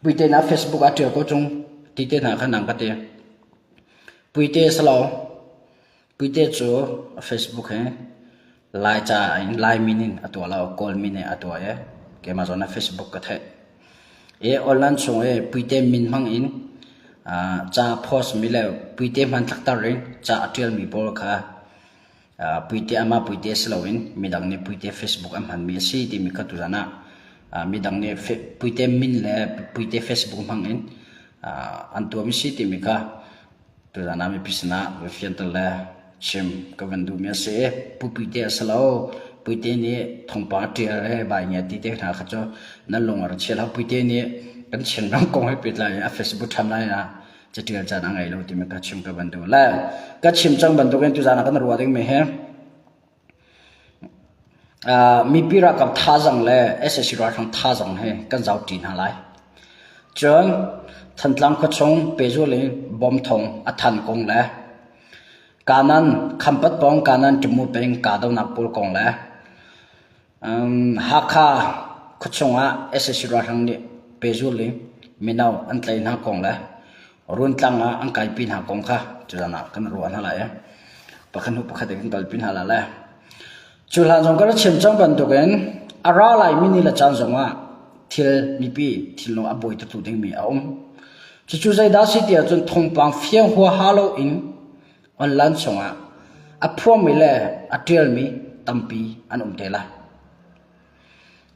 Puite na Facebook ah ṭial ko ṭung ti te hna kha nang ka ti. Puite salo. Puite cu Facebook he Laica in Lai min in a tuah lo, Kawl min in a tuah i keimah zawn ah Facebook ka theih. I online chung i Puite min hmang in ca post mi le Puite hmanthlak tar in ca a ṭialmi pawl kha Puite amah Puite si loin midang nih Puite Facebook an hmanmi a si timi kha tuzan ah midang nih Puite min le Puite Facebook hmang in an tuahmi si timi kha Tuzaan ah mipi sinah va fianter le chim ka van duhmi a si. Pu Puite a si lo. Puite nih thawngpang a ṭial le bai ngia ti te hna kha cu nan lung a ra chia hlah. Puite nih kan Chinram kong he pehtlai in a Facebook timeline ah caṭial caan a ngei lo timi ka chim ka van duh. Le ka chim cang bantukin tuzaan ah kan ruah dingmi hi Mipi ralkap thazaang le sac ralhrang thazaang he kan zohṭi hna lai. Cun Thantlang khuachung pehzulh in bomb thong a than kong le Kanan Khampat pawng Kanan Timu peng kahdohnak pawl kong le Hakha khuachung ah sac ralhrang nih pehzulh in mino an tlaih hna kong le Runtlang ah an kaipi hna kong kha tuzan ah kan ruah hna lai i pakhat hnu pakhat in kan kalpi hna lai le cu hlan zong kan chim cang bantukin a ra laimi ni le caan zongah thil mipi thinlung a buai tu dingmi a um. Cucu zeidah si ti ahcun thawngpang fiang huaha loin online chungah a phuangmi le a ṭialmi tampi an um te lai.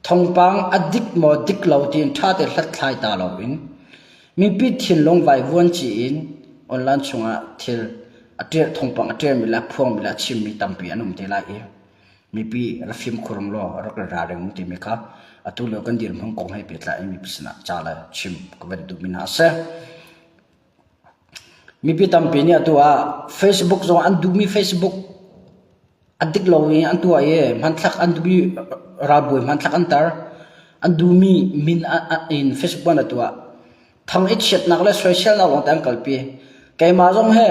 Thawngpang a dik maw dik lo tiin ṭha te hlathlai ta loin mipi thinlung vaivuan ci in online chungah thil a ṭial thawngpang a ṭialmi le a phuangmi le a chimmi tampi an um te lai i mipi rak fimkhur law rak ralring timi kha atu lio kan dirhmun kong he pehtlai in mipi sinah ca le chim ka van duhmi hna a si. Mipi tampi nih atu ah Facebook zong an duhmi Facebook A dik lo i an tuah i hmanthlak an duhmi ralbawi hmanthlak an tar. An duhmi min in Facebook an tuah. Thang i chiatnak le soiselnak lawngte an kalpi. Keimah zong he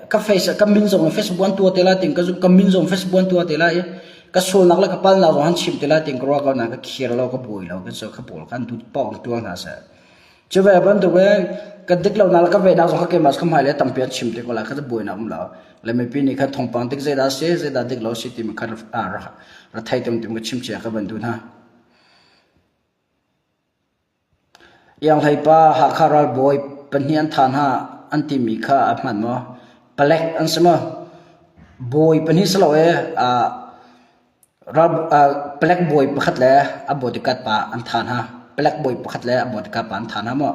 ka face ka min zong Facebook an tuah te lai tin ka ka min zong Facebook an tuah te lai i ka sualnak le ka palnak zong an chim te lai tin ka ruah ko na ka khir lo ka buai lo ka so ka pawl kan dut pawng tuah hna seh. Cu ve bantuk in ka dik lo na ka ve nak zong kha keimah ka hmai le tampi an chim te ko lai kha buai na um lo. Le mipi nih khan thawngpang dik zeidah si zeidah dik lo si timi kha ra thei tum tim ka chim chia ka van duh hna. Iang hlei pa Hakha ralbawi pahnih an tha hna an timi kha a hman maw? Palek an si maw? Bawi pahnih si lo e Palek bawi pakhat le a bodyguard pa an thah hna. Palek bawi pakhat le a bodyguard pa an thah hna maw?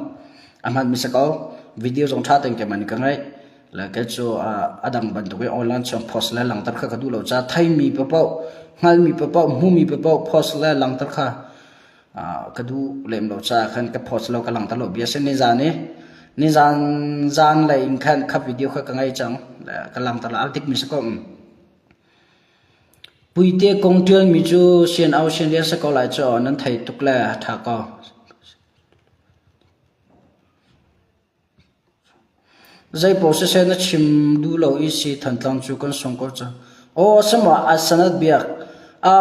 A hmanmi si ko. Video zong ṭha tein keimah nih ka ngeih. Le kei cu a dang bantuk in online chung post le langhter kha ka duh lo caah theimi paohpaoh, hngalmi paohpaoh, hmumi paohpaoh post le langhter kha ka duh lem lo caah khan ka post lo ka langhter lo bia si. Nizan i nizan zanlei in khan kha video kha ka ngei cang. Le ka langhter lo. A dikmi si ko. Puite kong ṭialmi cu sian-au sianlian si ko lai cu nan thei tuk le a ṭha ko. Zeipaoh siseh na chim duh lo i si Thantlang cu kan sung ko cang. Aw a si maw a sanat biak.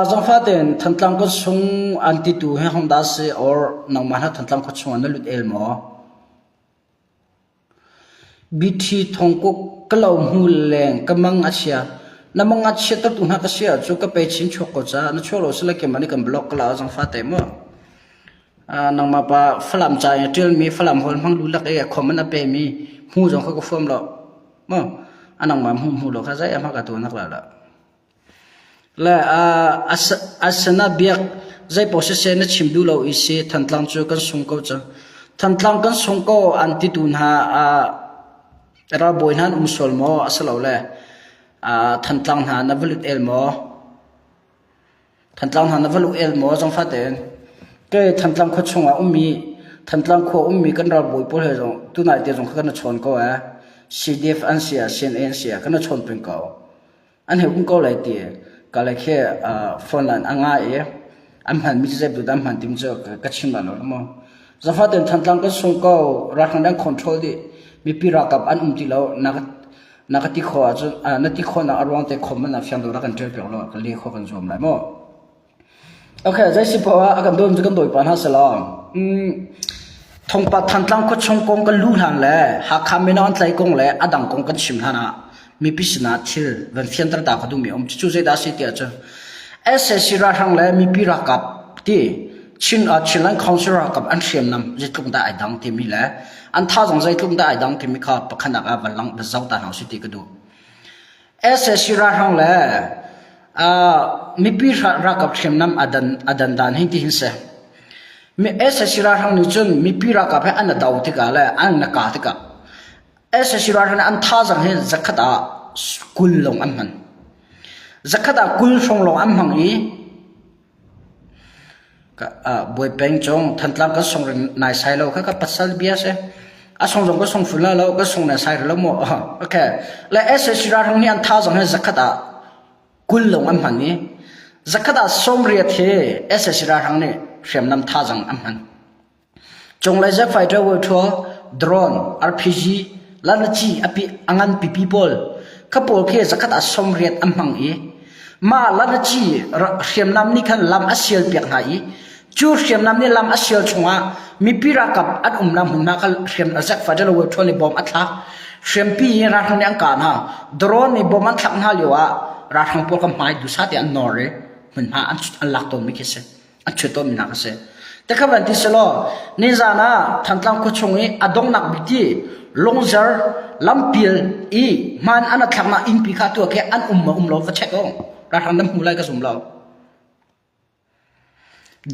Zangfah tein Thantlang kan sung an titu hi hong dah si or nangmah hna Thantlang khua chungah na lut el maw? Bithi thongkuk ka lo hmu leng ka mang a chia. Na mang a chiat tu hna ka si ahcun ka pe chin chuak ko ca. Na chuak lo sila keimah nih kan block ka la zangfa te mu. Nangmah pa Falam ca in a ṭialmi Falam hawl hmang lulak i a comment a pemi hmu zong kha ka fuam lo. Mu a nangmah hmu hmu lo kha zei a hma ka tuah nak la la. Le a sinah biak zeipaoh siseh na chim duh lo i si Thantlang cu kan sung ko cang. Thantlang kan sung ko an titu hna ralbawi hna an um sual maw asilole Thantlang hna na va lut el maw? Thantlang hna na va luh el maw zangfah tein? Kei Thantlang khua chungah ummi Thantlang khua ummi kan ralbawi pawl he zong tunai te zong kha kan i chawn ko ee. CDF an si ah CNA an si ah kan i chawn peng ko. An hei um ko lai ti ka le khi phone line a nga i an hman mi cu zei an hman tim cu ka chim la lo maw. Zafa ten Thantlang kan sung ko ralhrang dang control dih mipi ralkap an um ti lo na na ka ti kho ahcun na ti kho nak a ruang te khom na fiang do ra kan ṭial piak lo ka le kho kan zuam lai maw. Okay, zei si poah a kan dawi cu kan dawi pa hna selaw. Thongpa Thantlang khuachung kong kan luh hlan le Hakha mino an tlaih kong le a dang kong kan chim hlan ah mipi sinah thil van fianter ta ka duhmi a um. Cucu zeidah a si tiah cun sac ralhrang le mipi ralkap ti Chin Chinland Council ralkap an hriamnam zeitluk dah ai dang timi le an thazaang zeitluk dah ai dang timi kha pakhatnak ah van lang van zoh ta hna usih ti ka duh. Sac ralhrang le mipi ralkap hriamnam a dan a dan dan hi ti hin si. Sac ralhrang nih cun mipi ralkap he an do tikah le an na kah tikah sac ralhrang nih an thazaang hi zakhat ah 20 lawng an hman. Zakhat ah 20 hrawng lawng an hmang i Bawi Peng cung Thantlang kan sung naisai lo kha ka pasal bia si. A sung zong ka sung ful lo, ka sung naisai lo mu. Okay. Le SAC ralhrang nih an thazaang hi zakhat ah 20 lawng an hman i zakhat ah 80 hi SAC ralhrang nih hriamnam thazaang an hman. Cunglei jet fighter withdraw, drone, RPG, lanaci a pi a ngan pipi pawl kha pawl khi zakhat ah 80 an hmang i mah lanaci hriamnam nih khan lam a sial piak hna i cu hriamnam nih lam a sial chungah mipi ralkap an umnak hmunhma kha hriam jet fighter withdraw nih bom a thlak. Hriampi in ralhrang nih an kah hna. Drone nih bom an thlak hna lio ah ralhrang pawl kha hmai duhsah tein an nawr i hmunhma an an lak tawnmi khi a si. An chut tawnmi hna kha si. Te kha van ti selaw nizan ah Thantlang khuachung i a donghnak bik ti Lungzer lampial i hmaan an a thlaknak innpi kha tu khi an um ma um lo va check o. Ralhrang nan hmu lai ka zum lo.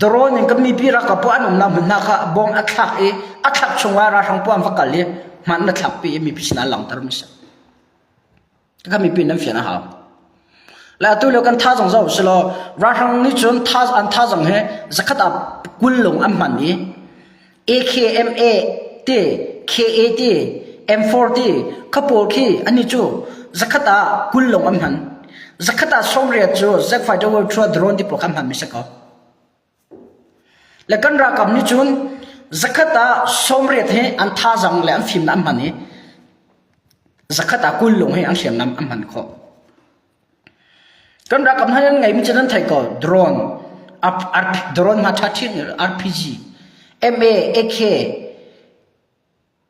Drone in kan mipi ralkap pawl an umnak hmun hna kha bom a thlak i a thlak chungah ralhrang pawl an va kal i hmaan na thlak pi i mipi sinah langhter mi si. Kan mipi nan fian a hau. Le atu lio kan tha zong zo selaw ralhrang nih cun tha an tha zong he zakhat ah 20 lung an hman i AKMA te KA te M4 te kha pawl khi ani cu zakhat ah 20 lung an hman. Zakhat ah 80 cu Z fighter world tour drone ti pawl kha an hman mi si ko. Le kan ralkap nih cun zakhat ah 80 hi an thazaang le an fimnak an hman i zakhat ah 20 lung hi an hriamnam an hman khawh. Kan ralkap hna an ngeimi cu nan theih ko drone, drone hna ṭha ṭhin RPG, MA, AK,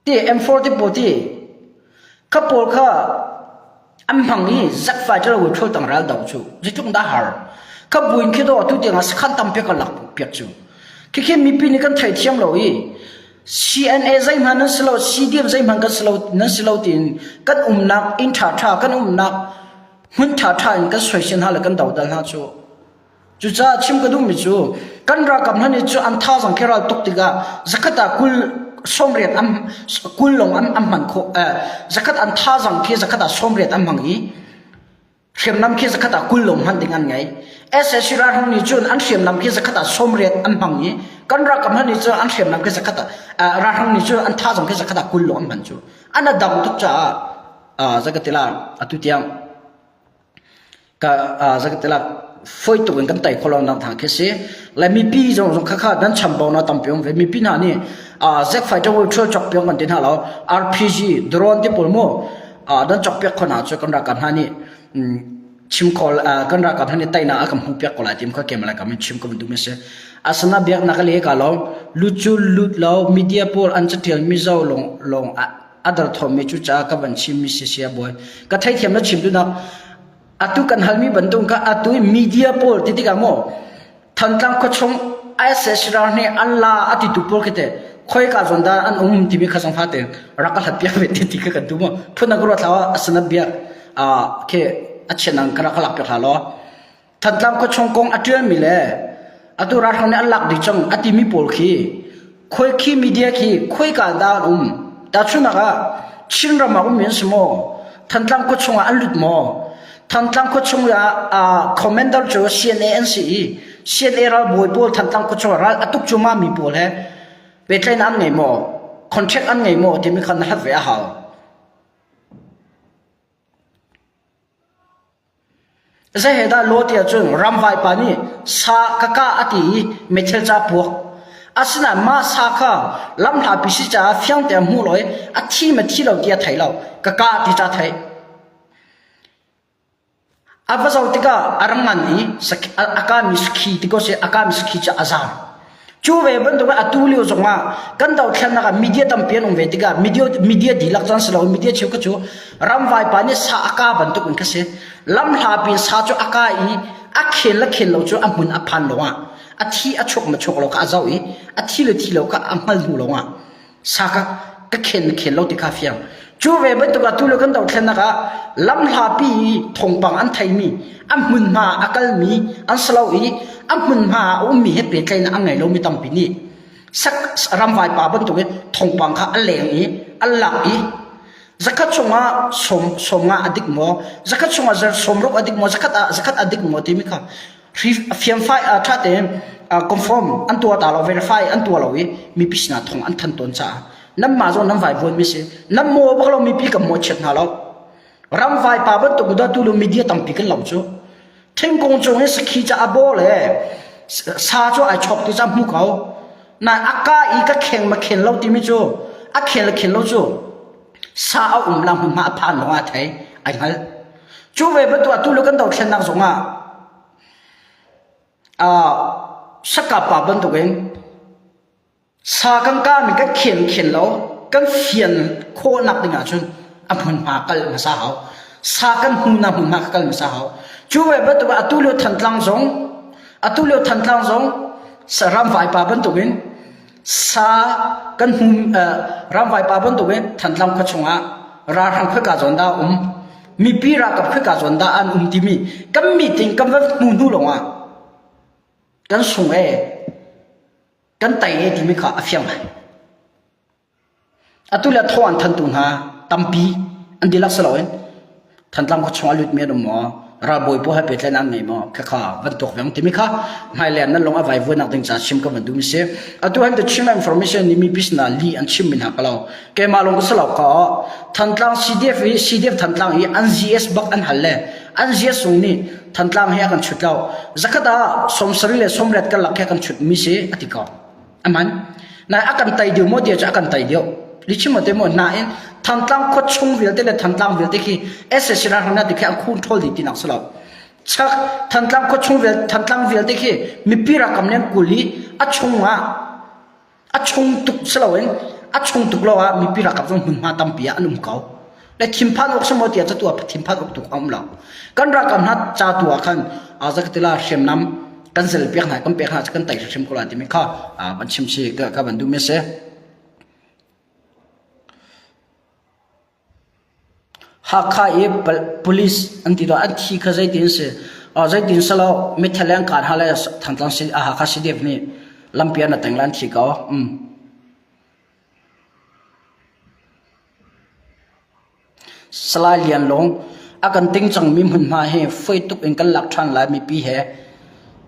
Ti M4 ti pawl ti kha pawl kha an hmang i zakfai ṭalo in ṭhul tang ral do cu zeitluk dah har. Kha buin khi dawh atu tiangah sakhan tampi kan lak piak cu. Khikhi mipi nih kan theithiam lo i CNA zeihmanh nan si lo, CDF zeihmanh kan si lo, nan si lo tiin kan umnak inn ṭhaṭha kan umnak hmun ṭhaṭha in kan soisel hna le kan dodal hna cu. Cucaah chim ka duhmi cu kan ralkap hna nih cu an thazaang khi ral tuk tikah zakhat ah 20 sawmriat an 20 lawng an an hman khawh zakhat an thazaang khi zakhat ah 80 an hmang i hriamnam khi zakhat ah 20 lawng hman ding an ngei. SAC ralhrang nih cun an hriamnam khi zakhat ah 80 an hmang i kan ralkap hna nih cun an hriamnam khi zakhat ah ralhrang nih cun an thazaang khi zakhat ah 20 lawng an hman cu an a dang tuk caah zakatila atu tiang Ka zakatelak foi tuk in kan tai kholo nak hna khi si. Le mipi zong zong khakha nan chambau na tampi um ve. Mipi hna nih Z fighter will thil chok piak kan ti hna lo. RPG drone ti pawl mu nan chok piak khona cu kan ralkap hna nih chim kho kan ralkap hna nih taina a kan hmu piak ko lai tim kha kem lai kam in chim ko duh mi si. Asana biak nak le ka lo lut cu lut lo media pawl an catial mi zo long long a derthawmmi cu ca ka van chimmi si sia bawi ka theithiam na chim duhnak atu kan halmi bantuk kha atu i media pawl ti tikah maw Thantlang khuachung ISS ral nih an la a ti tu pawl khi te khoi ka zawn dah an um timi kha zong fate rak ka hlat piak ve ti ti kha kan tu mu phun na ka ruat hlah asana biak a ke a chianang ka rak ka lak piak hlah law Thantlang khuachung kong a ṭialmi le atu ralhrang nih an lak dih cang a timi pawl khi khoi khi media khi khoika dah an um? Tahchunhnak ah Chinram ah ummi an si maw? Thantlang khuachung ah an lut maw? Thantlang khuachung ah commander cu CNA an si i CNA ralbawi pawl Thantlang khuachung ah ral a tuk cuahmah mi pawl he pehtlaihnak an ngei maw? Contract an ngei maw timi kha na hlat ve a hau. Zei he dah law tiah cun ramvai pa nih sa ka kah a ti i meithal ca puak. Asinain mah sa kha lamhlapi si caah fiang tein hmuh lo i a thi ma thi lo ti a thei lo. Ka kah ti ca theih. A va zoh tikah a ra ngan i a kahmi sakhi ti ko seh a kahmi sakhi cu a zaam. Cu ve bantuk in atu lio zongah kan dothlennak ah media tampi an um ve tikah media media dihlak caan si lo media cheukhat cu ramvai pa nih sa a ka bantuk in kha si. Lamhla pin sa cu a ka i a khel le khel lo cu a hmun a phan lo ah a thi a chuak ma chuak lo kha a zoh i a thi le thi lo kha a hngal hnu lo ah sa ka ka khen khel lo ti kha fiang. Cu ve bantuk ah tu le kan dothlennak ah lamhlapi i thawngpang an theimi a hmunhma a kalmi an si lo i a hmunhma a ummi he pehtlaihnak a ngei lomi tampi nih sak ramvai pa bantukin thawngpang kha a leng i a lak i zakhat chungah sawm sawmnga a dik maw zakhat chungah zer sawmruk a dik maw zakhat ah zakhat a dik maw timi kha fiamfai ṭha tein confirm an tuah ta lo verify an tuah lo i mipi sinah thong an than tawn caah nanmah zong nan vaivuan mi si nan maw bak lo mipi kan mawhchiat hna lo ramvai pa bantuk dah tu lu media tampi kan lo cu thingkung cung i sakhi ca a baw le sa cu ai chok ti ca hmu ko na aka i ka kheng ma khen lo timi cu a khel khen lo cu sa a um la hmunhma a phan lawng ah thei ai hngal cu ve bantuk atu lu kan dothlennak zong ah saka pa bantukin sa kan kami kan khen khen lo kan fian khawhnak ding ahcun a hmunhma kal hmasa hau sa kan hmu na hmunhma kal hmasa hau cu ve bantuk atu lio Thantlang zong atu lio Thantlang zong ramvai pa bantukin sa kan hmu ramvai pa bantukin Thantlang khua chungah ralhrang khoika zawn dah um mipi ralkap khoika zawn dah an um timi kan meeting kan va hmu hnu lawngah kan sung e kan tai e timi kha a fiang lai. Atu le thaw an thantu hna tampi an dihlak si loin Thantlang khua chung a lutmi an um maw? Ralbawi pawl he pehtlaihnak an ngei maw? Khakha van tuak veng timi kha hmailei nan lung a vaivuanak ding ca chim ka van duhmi si. Atu han the Chin information nih mipi sinah li an chimmi hna ka lo. Keimah lawng ka si lo ka Thantlang CDF i CDF Thantlang i an GS bak an hal le an GS zung nih Thantlang he a kan chut lo. Zakhat ah 70 le 80 karlak he kan chut mi si a ti ko. Aman. Nai a kan tai deuh maw ti cu a kan tai deuh. Lichim te maw nain Thantlang khua chung vialte le Thantlang vialte khi SSC ralhrang na ti khi an control dih tinak si lo. Chak Thantlang khua chung vialte Thantlang vialte khi mipi rakam nih an kul i a chung ah a chung tuk si loin a chung tuk lo ah mipi rakap zong hmunhma tampi ah an um ko. Le thinphan awk si maw tiah catu ah thinphan awk tuk a um lo. Kan ralkap hna ca tu ah khan zakatila hriamnam kan zel piak hna kan pek hna kan tai hrim ko lai timi kha van chim si ka ka van duh mi si. Hakha i police an ti an thi kha zeitin si zeitin salo mitheleng kan ha le Thantlang si Hakha CDF nih lampi an teng lan thi ko. Um. Salai Lian Lung, A kan ting cangmi hmunhma hi foi tuk in kan lak ṭhan lai mipi he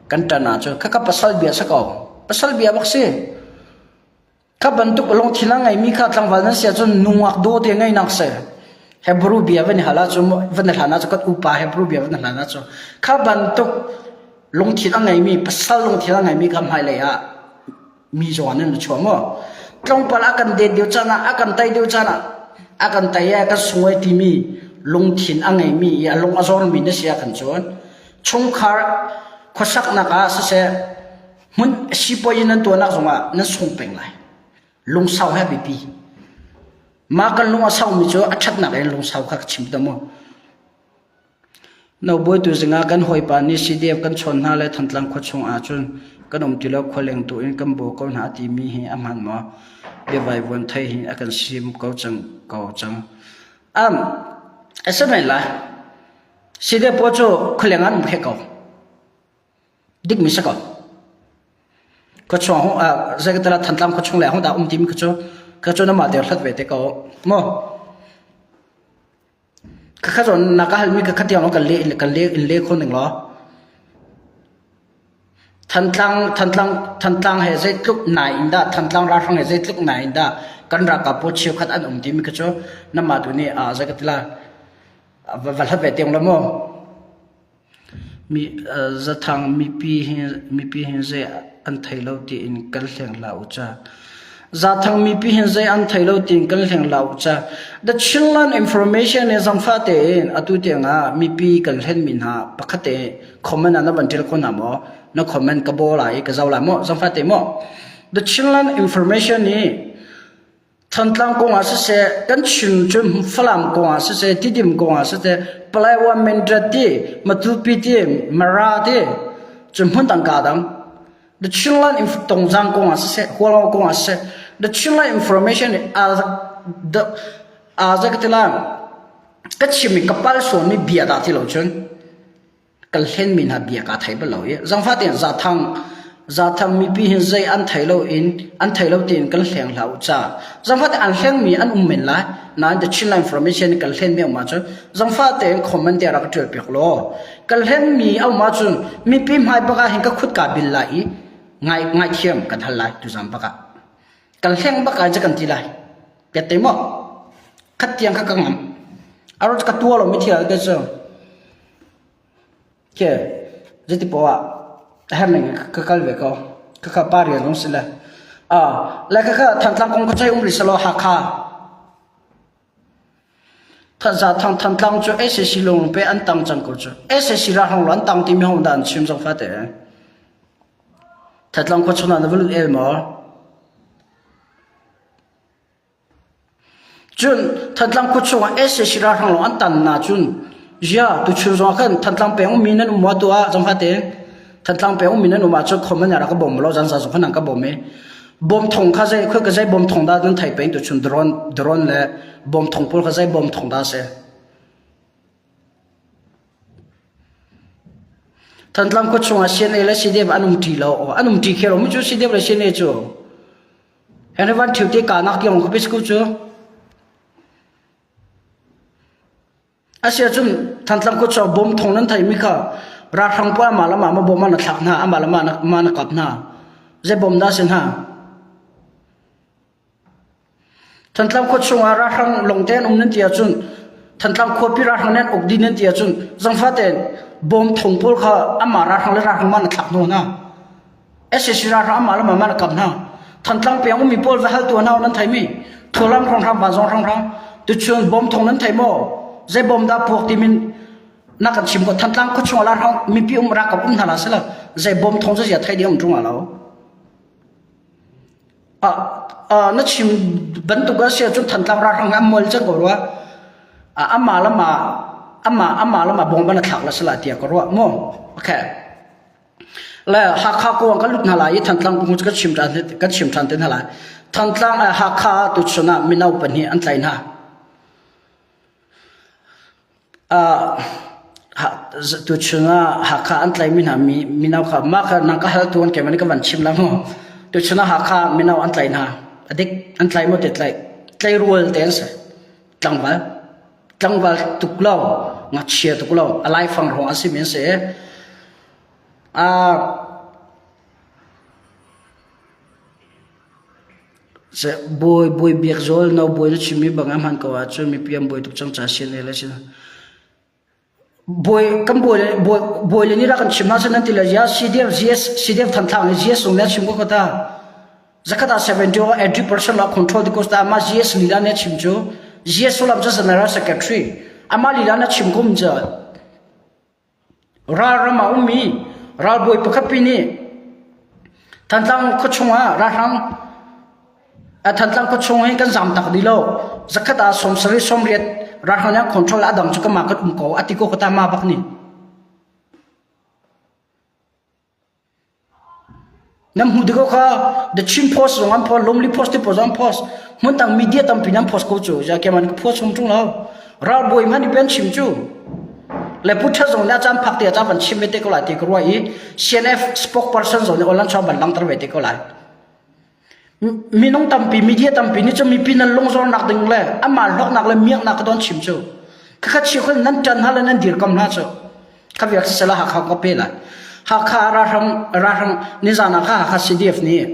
kan ṭan ahcun khakha pasal bia si ko. Pasal bia bak si. Kha bantuk lungthin a ngeimi kha tlangval nan si ahcun nungak daw te ngeinak si. Hebrew bia van i hal ahcun van i hlan ahcun kan upa Hebrew bia van i hlan ahcun kha bantuk lungthin a ngeimi pasal lungthin a ngeimi kha hmailei ah mi zawn in na chuah maw tlawmpal a kan det deuh caan ah a kan tai deuh caan ah a kan tai i kan sungoi timi lungthin a ngeimi i a lung a zormi na si ah kan cun chungkhar khuasaknak ah siseh hmun sipuai in nan tuahnak zongah nan sung peng lai lungsau he biapi mah kan lung a saumi cu a ṭhatnak in lungsau kha ka chim ta mu Nobawi tuzing ah kan hawipa nih CDF kan chawn hna le Thantlang khuachung ahcun kan um ti lo khualeng tu in kan baw ko hna timi hi a hmaan maw? Biavaivuan thei hi a kan sim ko cang ko cang. Um, a si men lai. CDF pawl cu khualeng an um khe ko. Dikmi si ko. Khuachung hung ah zeikatala Thantlang khuachung le hung dah um timi kha cu kha cu namah te hlat ve te ko. Maw? Khakha zawn na ka halmi ka khat tiang kan leh kan leh in leh kho ning law. Thantlang Thantlang Thantlang he zeitluk nai in dah Thantlang ralhrang he zeitluk nai in dah kan ralkap pawl cheukhat an um timi kha cu namah tu nih ah zei ka ti la va va hlat ve tiang lo maw? Mi zathang mipi hi mipi hi zei an thei lo tiin kan hleng hlah u ca. Zathang mipi hin zei an thei lo tiin kan hleng la u ca. The Chinland Information nih zangfah tein atu tiangah mipi kan hlenmi hna pakhat te comment ah na van ṭial kho hna maw? Na comment ka baw lai i ka zoh lai maw? Zangfah te maw? The Chinland Information nih Thantlang kong ah siseh, kan Chin cu Falam kong ah siseh, Tidim kong ah siseh, Palaywa Mendrat ti, Matupi ti, Mara ti, cu hmun dang ka dang. The Chinland Tongzang kong ah siseh, Hualngo kong ah siseh, The Chinland Information aa aa ka ti lai ka chim i ka pal sawnmi bia dah ti lo cun kan hlenmi hna bia kaa thei bal lo i zangfah tein zathang zathang mipi hin zei an thei lo in an thei lo tiin kan hleng hlah u ca zangfah tein an hlengmi an um men lai nain the Chinland Information kan hlenmi a um ahcun zangfah tein comment te rak ṭial piak law Kan hlenmi a um ahcun mipi hmai bak ah hin ka khut kaa bil lai i ngai ngaithiam kan hal lai tuzan bak ah. Kan hleng bak ah kan ti lai. Piat te maw? Khat tiang kha ka ngam. Aro ka tua lo mi thil te cu. Ke zeiti poah a her ning ka kal ve ko. Ka ka pa rian zong si le. Ah, le ka ka Thantlang kong ka chai um ri selo Hakha. Thantlang cu sac lawng pe an tang cang ko cu. Sac ralhrang lo an tang timi hong dah an chim zong fate. Thantlang khua chung ah na va lut el maw? Cun Thantlang khua chung ah sac ralhrang lo an tan na cun zia tuchun zong ah khan Thantlang peng ummi nan um maw tu ah zong fate. Thantlang peng ummi nan um ahcun khom an rak ka bawm lo zan za zong khan an ka bawm i bawm thong kha zei khoi ka zei bawm thong dah nan thei peng tu chun drone drone le bawm thong pawl kha zei bawm thong dah si Thantlang khua chungah CNA le CDF an um ṭi lo an um ṭi khe lo mu cu CDF le CNA cu Henry Van Thio te ka nak tiang khuapi school cu Asiahcun Thantlang khuachung bom thawng nan theihmi kha ralhrang pawl amah le amah ma bom ah na thlak hna, amah le amah na kap hna. Zei bom dah a si hna? Thantlang khuachung ah ralhrang lawng te an um nan ti ahcun Thantlang khuapi ralhrang nih an uk dih nan ti ahcun zangfah tein bom thong pawl kha amah ralhrang le ralhrang mah na thlak hna hna. Sac ralhrang amah le amah na kap hna. Thantlang peng ummi pawl va hal tuah hna nan theimi Thualam hrawnghrang vanzawng hrawnghrang tuchun bom thong nan thei maw? Zei bom dah puak timin na kan chim ko Thantlang khuachung ah ralhrang mipi um ralkap um hna la sila zei bom thong zia thei ding um ṭung lo. Ah na chim bantuk a si ahcun Thantlang ralhrang an mual cang ko rua. Amah le mah amah amah le mah bom ban a thlak la sila tiah ka ruah mu. Okay. Le Hakha kuang kan lut hna lai i Thantlang kong cu kan chim ṭhan kan chim ṭhan te hna lai. Thantlang le Hakha tuchun ah mino pahnih an tlaih hna. Uh, tuchun ah Hakha an tlaihmi hna mi mino kha mah kha nang ka hal tuan keimah nih ka van chim la mu. Tuchun ah Hakha mino an tlaih hna. A dik an tlaih maw te tlaih tleirual te an si. Tlangval tlangval tuk lo ngakchia tuk lo a laifang ruang a si mi an si. Bawi bawi biak zawl no bawi na chimmi bang a hman ko ahcun mipi an buai tuk cang ca CNA le si. Bawi kan bawi bawi bawi le nih rak kan chim hna nan ti le ya CDF GS CDF Thantlang i GS zong nih a chim ko ta. Zakhat ah 70 or 80% la control di ko ta ama GS lila nih a chim cu GS sullam cu General Secretary ama lila na chim kum cu Ralram ah ummi ralbawi pakhat pi nih Thantlang khuachung ah ralhrang Thantlang khuachung hi kan zam tak dih lo. Zakhat ah 70 80 ralhrang nih an control a dang cu kanmah kan um ko a ti ko kata ma bak nih. Nan hmuh tik kha The Chin Post zong an post, Lonely Post ti pawl zong an post. Hmun dang media tampi nan post ko cu. Ja keman ka post hum ṭung lo. Ralbawi hmanh nih pen chim cu. Le Pu Ṭha zong nih a caan phak te ah van chim ve te ko lai ti ka ruah i CNF spokesperson zong nih online chuah van langhter ve te ko lai. Minung tampi, media tampi nih cun mipi nan lungzornak ding le amah hlawknak le miaknak ka don chim cu. Khakhat cheu khan nan ṭan hna le nan dirkam hna cu. Kha viak sisela Hakha ka pe lai. Hakha ralhrang ralhrang nizan ah kha Hakha CDF nih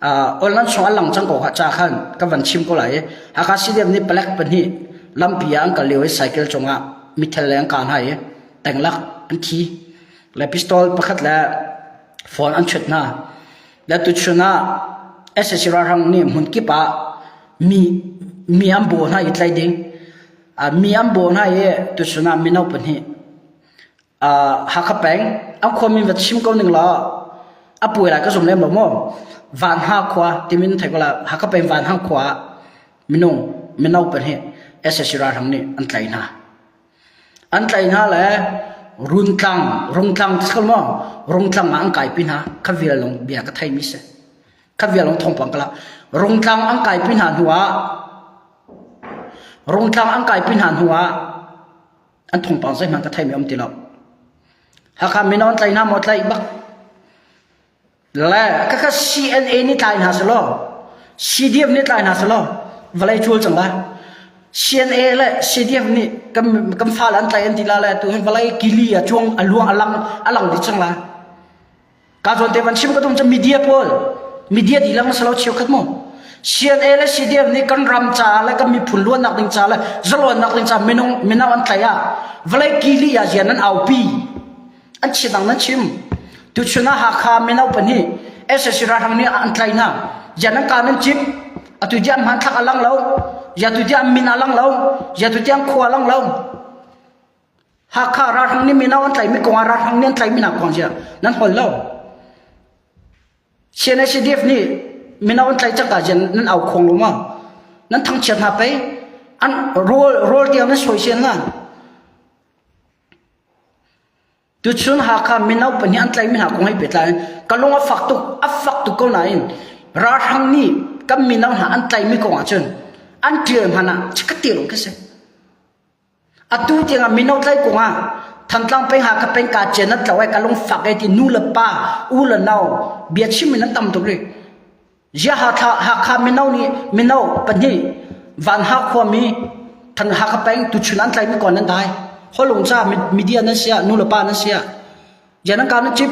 uh, online chung a lang cang ko kha ca khan ka van chim ko lai i Hakha CDF nih palek pahnih lampi ah an kal lio i cycle cungah mithel le an kah hna i tenglak an thi le pistol pakhat le phone an chut hna. Le tuchun ah SAC ralhrang nih hmunkip ah mi mi an bawh hna i tlaih ding. Mi an bawh hna i tuchun ah mino pahnih Hakha peng an khuami va chim ko ning law a puai lai ka zum lem lo maw? Vanha khua timi nan theih ko la Hakha peng Vanha khua ah minung mino pahnih SAC ralhrang nih an tlaih hna. An tlaih hna le Runtlang, Rungtlang ti si ko maw? Rungtlang ah an kaipi hna. Kha vial lawng bia ka theimi si. Kha vial lawng thawngpang ka la. Rungtlang an kaipi hna hnu ah Rungtlang an kaipi hna hnu ah an thawngpang zeihmanh ka theimi um ti lo. Hakha mino an tlaih hna maw tlaih bak. Le khakha CNA nih tlai hna selaw CDF nih tlai hna selaw vawlei cul cang lai. CNA le CDF nih kan kan fale an tlai an ti la le tu hi vawlei kili a cuang a luang a lang a lang dih cang lai. Ka zawn te van chim ka tum cu media pawl media dihlak na selo cheukhat mu. CNA le CDF nih kan ram caah le kan miphun luannak ding caah le zalawnnak ding caah minung mino an tlaih ah vawlei kili ah zian an aupi. An chim dang nan chim. Tuchun ah Hakha mino pahnih SAC ralhrang nih an tlaih hna. Zian an ka nan cip. Atu tiang hmanthlak a lang lo. Ya tu tiang min a lang lo. Ya tu tiang khua a lang lo. Hakha ralhrang nih mino an tlaihmi kong ah ralhrang nih an tlaihmi hna kong zia nan hol lo. CNSDF nih mino an tlaih cangka zian nan au khuang lo ma? Nan thangchiat hna pei. An rawl rawl tiang nan soisel hna. Tuchun Hakha mino pahnih an tlaihmi hna kong he pehtlai in ka lung a fak tuk, a fak tuk ko nain ralhrang nih kan mino hna an tlaihmi kong ahcun an ṭial hmanh ah chikkhat te lawng khi si. Atu tiangah mino tlaih kong ah Thantlang peng Hakha peng kaa cian an tlo ai ka lung fak ai ti nu le pa u le nau bia chim in an tam tuk rih. Ziah Hakha mino nih mino pahnih Vanha khuami Than Hakha peng tuchun an tlaimi kon nan dai. Holung ca media nan sia nu le pa nan sia. Ziah nan ka nan cip.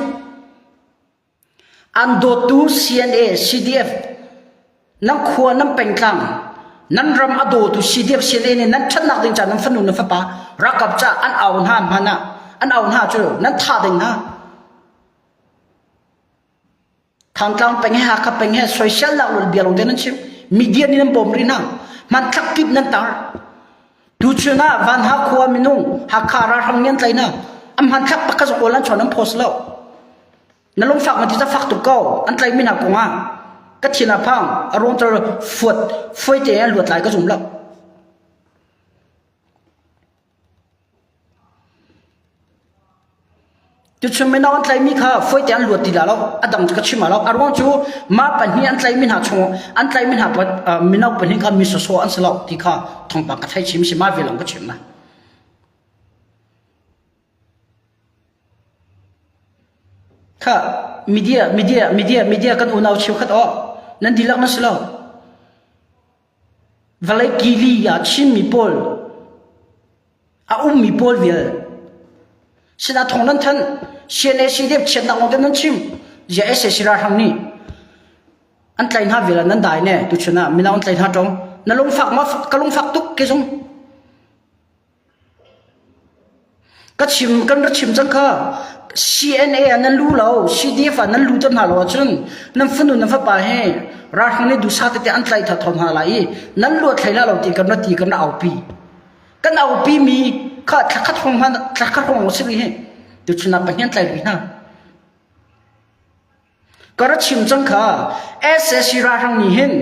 An dawtu CNA CDF nan khua nan pengtlang nan ram a dawtu CDF CNA nih nan ṭhatnak ding ca nan fanu nan fapa ralkap ca an au hna hmanh ah an au hna cu nan thah ding hna. Thantlang peng he Hakha peng he soiselnak lul bia lawngte nan chim. Media nih nan bawm rih hna. Hmanthlak kip nan tar. Tuchun ah Vanha khua minung Hakha ralhrang nih an tlaih hna. An hmanthlak pakhat zong awl an chuan an post lo. Na lungfak ma ti ca fak tuk ko. An tlaihmi hna kong ah ka thin a phang. A ruang cu fuat fuai te an luat lai ka zum lo. Tuchun mino an tlaihmi kha fawite an luat ti la lo. A dang cu ka chim lo. A ruang cu mah pahnih an tlaihmi hna chung an tlaihmi hna mino pahnih kha mi sawsawh an si lo ti kha thawngpang ka thei chim si mah ve lawng ka chim na. Kha media media media media kan unau cheukhat aw nan dihlak na si lo. Vawlei kili ah Chinmi pawl a ummi pawl vial sinah thawng nan thanh CNA CDF chiatnak lawng te nan chim zia SAC ralhrang nih an tlai hna vial nan dai ne tuchun ah mino an tlai hna tong na lungfak ma ka lungfak tuk ke zung Ka chim kan ra chim cang kha. CNA ah nan lu lo, CDF ah nan lu te hna lo ahcun nan fanu nan fapa he ralhrang nih duhsah tete an tlaih thathawm hna lai i nan luat hlei la lo ti kan ra ti kan ra aupi. Kan aupi mi kha thlakhat hrawng hmanh thlakhat hrawng si rih hi. Tuchun ah Pathian tlai rih hna. Ka ra chim cang kha sac ralhrang nih hin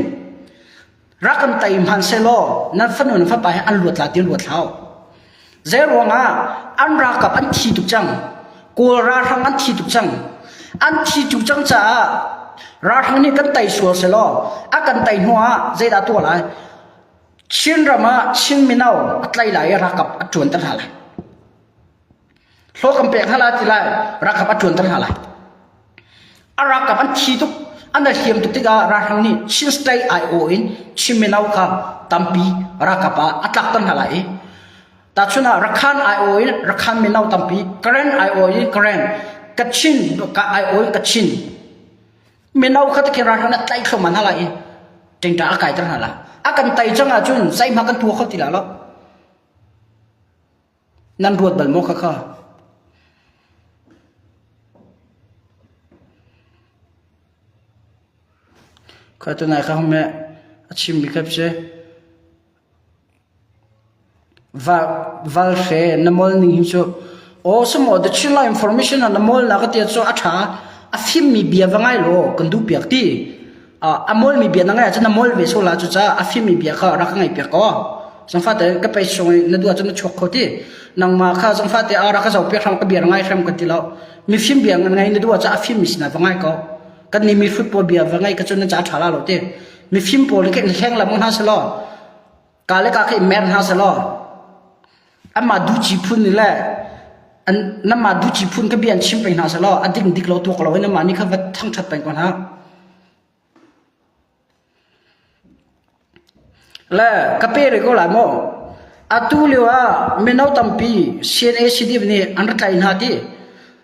rak kan tei hmanhsehlaw nan fanu nan fapa hi an luat la ti an luat hlau. Zei ruangah an ralkap an thi tuk cang. Kawl ralhrang an thi tuk cang. An thi tuk cang caah ralhrang nih kan tei sual selaw a kan tei hnu ah zeidah tuah lai? Chin ram ah Chin mino a tlai lai i ralkap a ṭuanter hna lai. Hlawh kan pek hna lai ti lai ralkap a ṭuanter hna lai. A ralkap an thi tuk, an i hliam tuk tikah ralhrang nih Chin State aiawh in Chin mino kha tampi ralkap ah a tlakter hna lai i tahchun ah Rakhan aiawh in Rakhan mino tampi, Karen aiawh in Karen, Kachin aiawh in Kachin mino kha tikhin ralhrang nih a tlaih thluahmah hna lai i ṭingṭa a kaiter hna lai. A kan tei cang ahcun zeihmah kan tuah kho ti lai lo. Nan ruat bal maw khakha? Khoi tunai kha hum a chimmi kha si. Val hre na mol ning hi cu aw samaw the Chin Lai information ah na mol na ka ti cu a ṭha a fimmi bia va ngai law kan duh piak ti a molmi bia na ngai ahcun na mol ve so la cucaah a fimmi bia kha rak ka ngaih piak ko zangfate ka pei sung i na duh ahcun na chuak kho ti nangmah kha zangfate a rak ka zoh piak hram ka bia ngai hram ka ti lo mifim bia ngai na duh ahcun a fimmi sinah va ngai ko kan nih mi football bia va ngai ka cun nan ca ṭha la lo ti mifim pawl nih khin hleng lam hna selaw ka le ka khi mer hna selaw anmah duci phun nih le an namah duci phun ka bia an chim peng hna selaw a ding dik lo tuak lo in amah nih kha va thangṭhat peng ko hna Le ka pe rih ko lai maw? Atu lio ah mino tampi CNA CDF nih an ra tlaih hna ti.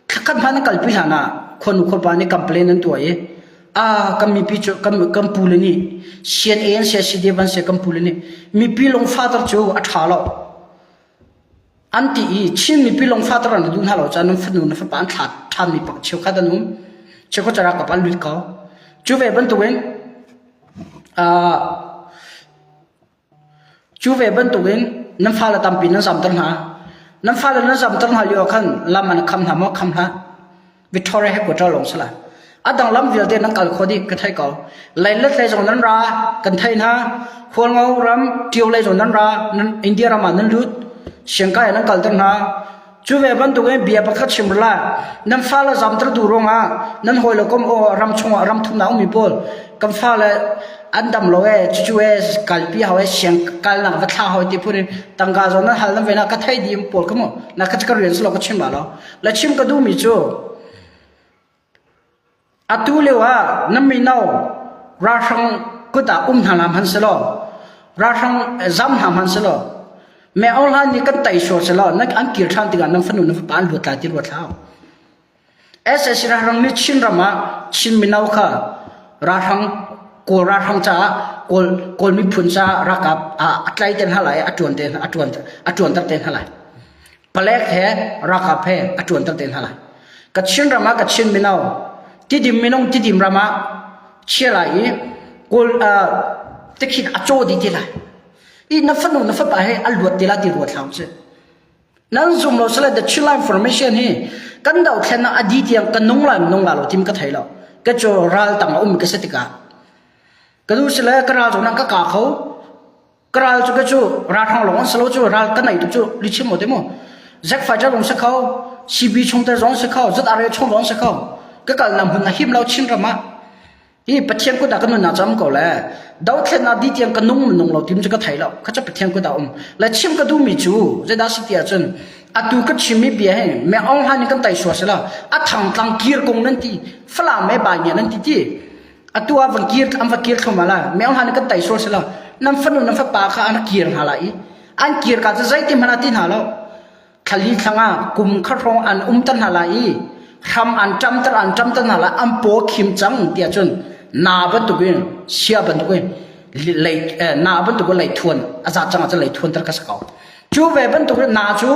Thlakhat hmanh an kalpi hlan ah khuanu khuapa nih complain an tuah i ah kan mipi cu kan kan pule nih CNA an si CDF an si kan pule nih mipi lungfahter cu a ṭha lo. An ti i Chin mipi lungfahter an duh hna lo caah nan fanu na fapa an thlah ṭhanmi pak cheukhat an um. Cheukhat cu ralkap an lut ko. Cu ve bantukin uh, cu ve bantukin nan fale tampi nan zamter hna. Nan fale nan zamter hna lio ah khan lam an kham hna maw kham hlah. Victoria headquarter lawng si lai. A dang lam vialte nan kal kho dih ka thei ko. Leilet lei zong nan ra kan thei hna. Hualngo ram Tio lei zong nan ra nan India ram ah nan lut. Siangkai ah nan kalter hna. Cu ve bantukin bia pakhat chim la nan fale zamter duh ruangah nan hawi le kom aw ram chungah ram thumnak ummi pawl kan fale an dam lo e cucu e kalpi hau e siang kalnak va thla hau ti phun in tangka zong nan hal nan ve na ka thei dih pawl kha mu na ka ka rian silo ka chim la lo Le chim ka duhmi cu atu lio ah nan mino ralhrang kut ah um hna hlah hmanh selaw ralhrang zam hna hmanh selaw me hlan nih kan tai sual selaw nan an kir ṭhan tikah nan fanu nan fapa an luat lai ti ruat hlah. SAC ralhrang nih Chin ram ah Chin mino kha ralhrang Kawl ralhrang caah Kawl Kawl miphun caah ralkap ah a tlai te hna lai a ṭuan te a ṭuan a ṭuanter te hna lai. Palek he ralkap he a ṭuanter te hna lai. Kachin ram ah Kachin mino Tidim minung Tidim ram ah chia lai i Kawl tikhin a caw dih ti lai. I na fanu na fapa he a luat ti lai ti ruat hlah usih. Nan zum lo sile the Chin Information hi kan dohthlennak a di tiang ka nung lai nung la lo tim ka thei lo. Ka cu ral tang a um ka si tikah. Ka nu sile ka ral zong ka ka kho. Ka ral cu ka cu ralhrang lawng an si lo cu ral ka naih tuk cu lichim maw te mu Zack fighter zong si kho CB chungtel zong si kho ZRA chung zong si kho ka kal na hmun a him lo Chin ram ah hi Pathian kut ah ka nunnak cam ko le dothlennak di tiang ka nung nung lo tim cu ka thei lo kha cu Pathian kut ah um le chim ka duhmi cu zeidah si ti ahcun atu ka chimmi bia hi me ong hlan in kan tai sua sila a thang tlang kir kong nan ti falam me bai nan ti ti Atu ah van kir an va kir thluahmah lai. Meo hna nih kan tai sual si lo. Nan fanu nan fapa kha an kir hna lai i an kir ka cu zeiti hmanh ah ti hna lo. Thlali thlang ah kum kha hrawng an umter hna lai i hram an ṭamter an ṭamter hna lai an paw khim cang tiah cun na bantukin sia bantukin lei na bantukin lei thuan a za cang ahcun lei thuanter ka si ko. Cu ve bantuk in na cu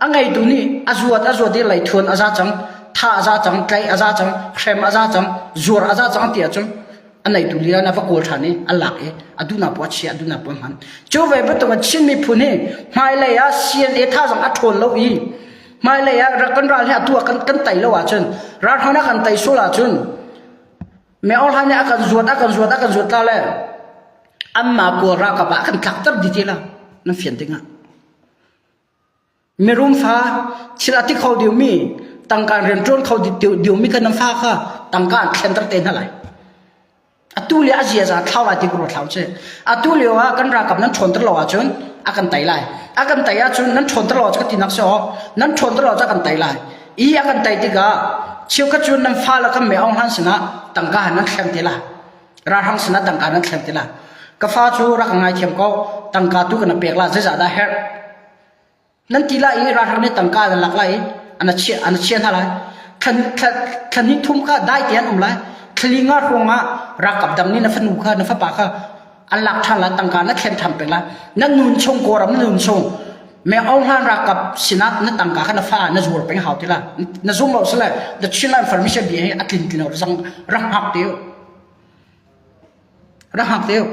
a ngeitu nih a zuat a zuat i leithuan a za cang, tha a za cang, tlaih a za cang, hrem a za cang, zuar a za cang ti ahcun a neitu lila na va kawl ṭhan i a lak i a duhnak poah a chia, a duhnak poah a hman. Cu ve bantuk in Chin miphun hi hmailei ah CNA thazang a ṭhawn lo i hmailei ah kan ral hi atu ah kan, kan tei lo ahcun ralhrang a kan tei sual ahcun Meohlan nih a kan zuat a kan zuat a kan zuat la le anmah Kawl ralkap ah a kan tlakter dih ti la nan fian dingah. Mirum fa thil a ti kho diomi tangka rian ṭuan kho diomi kha nan fa kha tangka an thlenter te hna lai. Atu le a ziaza thlau lai ti ka ruat hlah usih. Atu lio ah kan ralkap nan ṭhawnter lo ahcun a kan tei lai. A kan tei ahcun nan ṭhawnter lo ahcun ka tinak si aw. Nan ṭhawnter lo ahcun a kan tei lai. I a kan tei tikah cheukhat cu nan fale kan me Aung Hlan sinah tangka han nan thleng te la. Ralhrang sinah tangka nan thleng te la. Ka fa cu rak ka ngaithiam ko tangka tu kana pek la zeizah dah herh. Nan ti la i ralhrang nih tangka nan lak lai i ana chia ana chia hna lai. Thlan thlan hnih thum kha dai te an um lai. Thlali nga hrawng ah ralkap dang nih na fanu kha na fapa kha an lak ṭhan lai tangka na thlen ṭhan peng lai na nun chung kawlram na nun chung me Aung Hlan ralkap sinah na tangka kha na fa na zuar peng hau ti la na zum lo sile the Chin Land Formation bia hi a tlin tlin zang rak hngak te u. Rak hngak te u.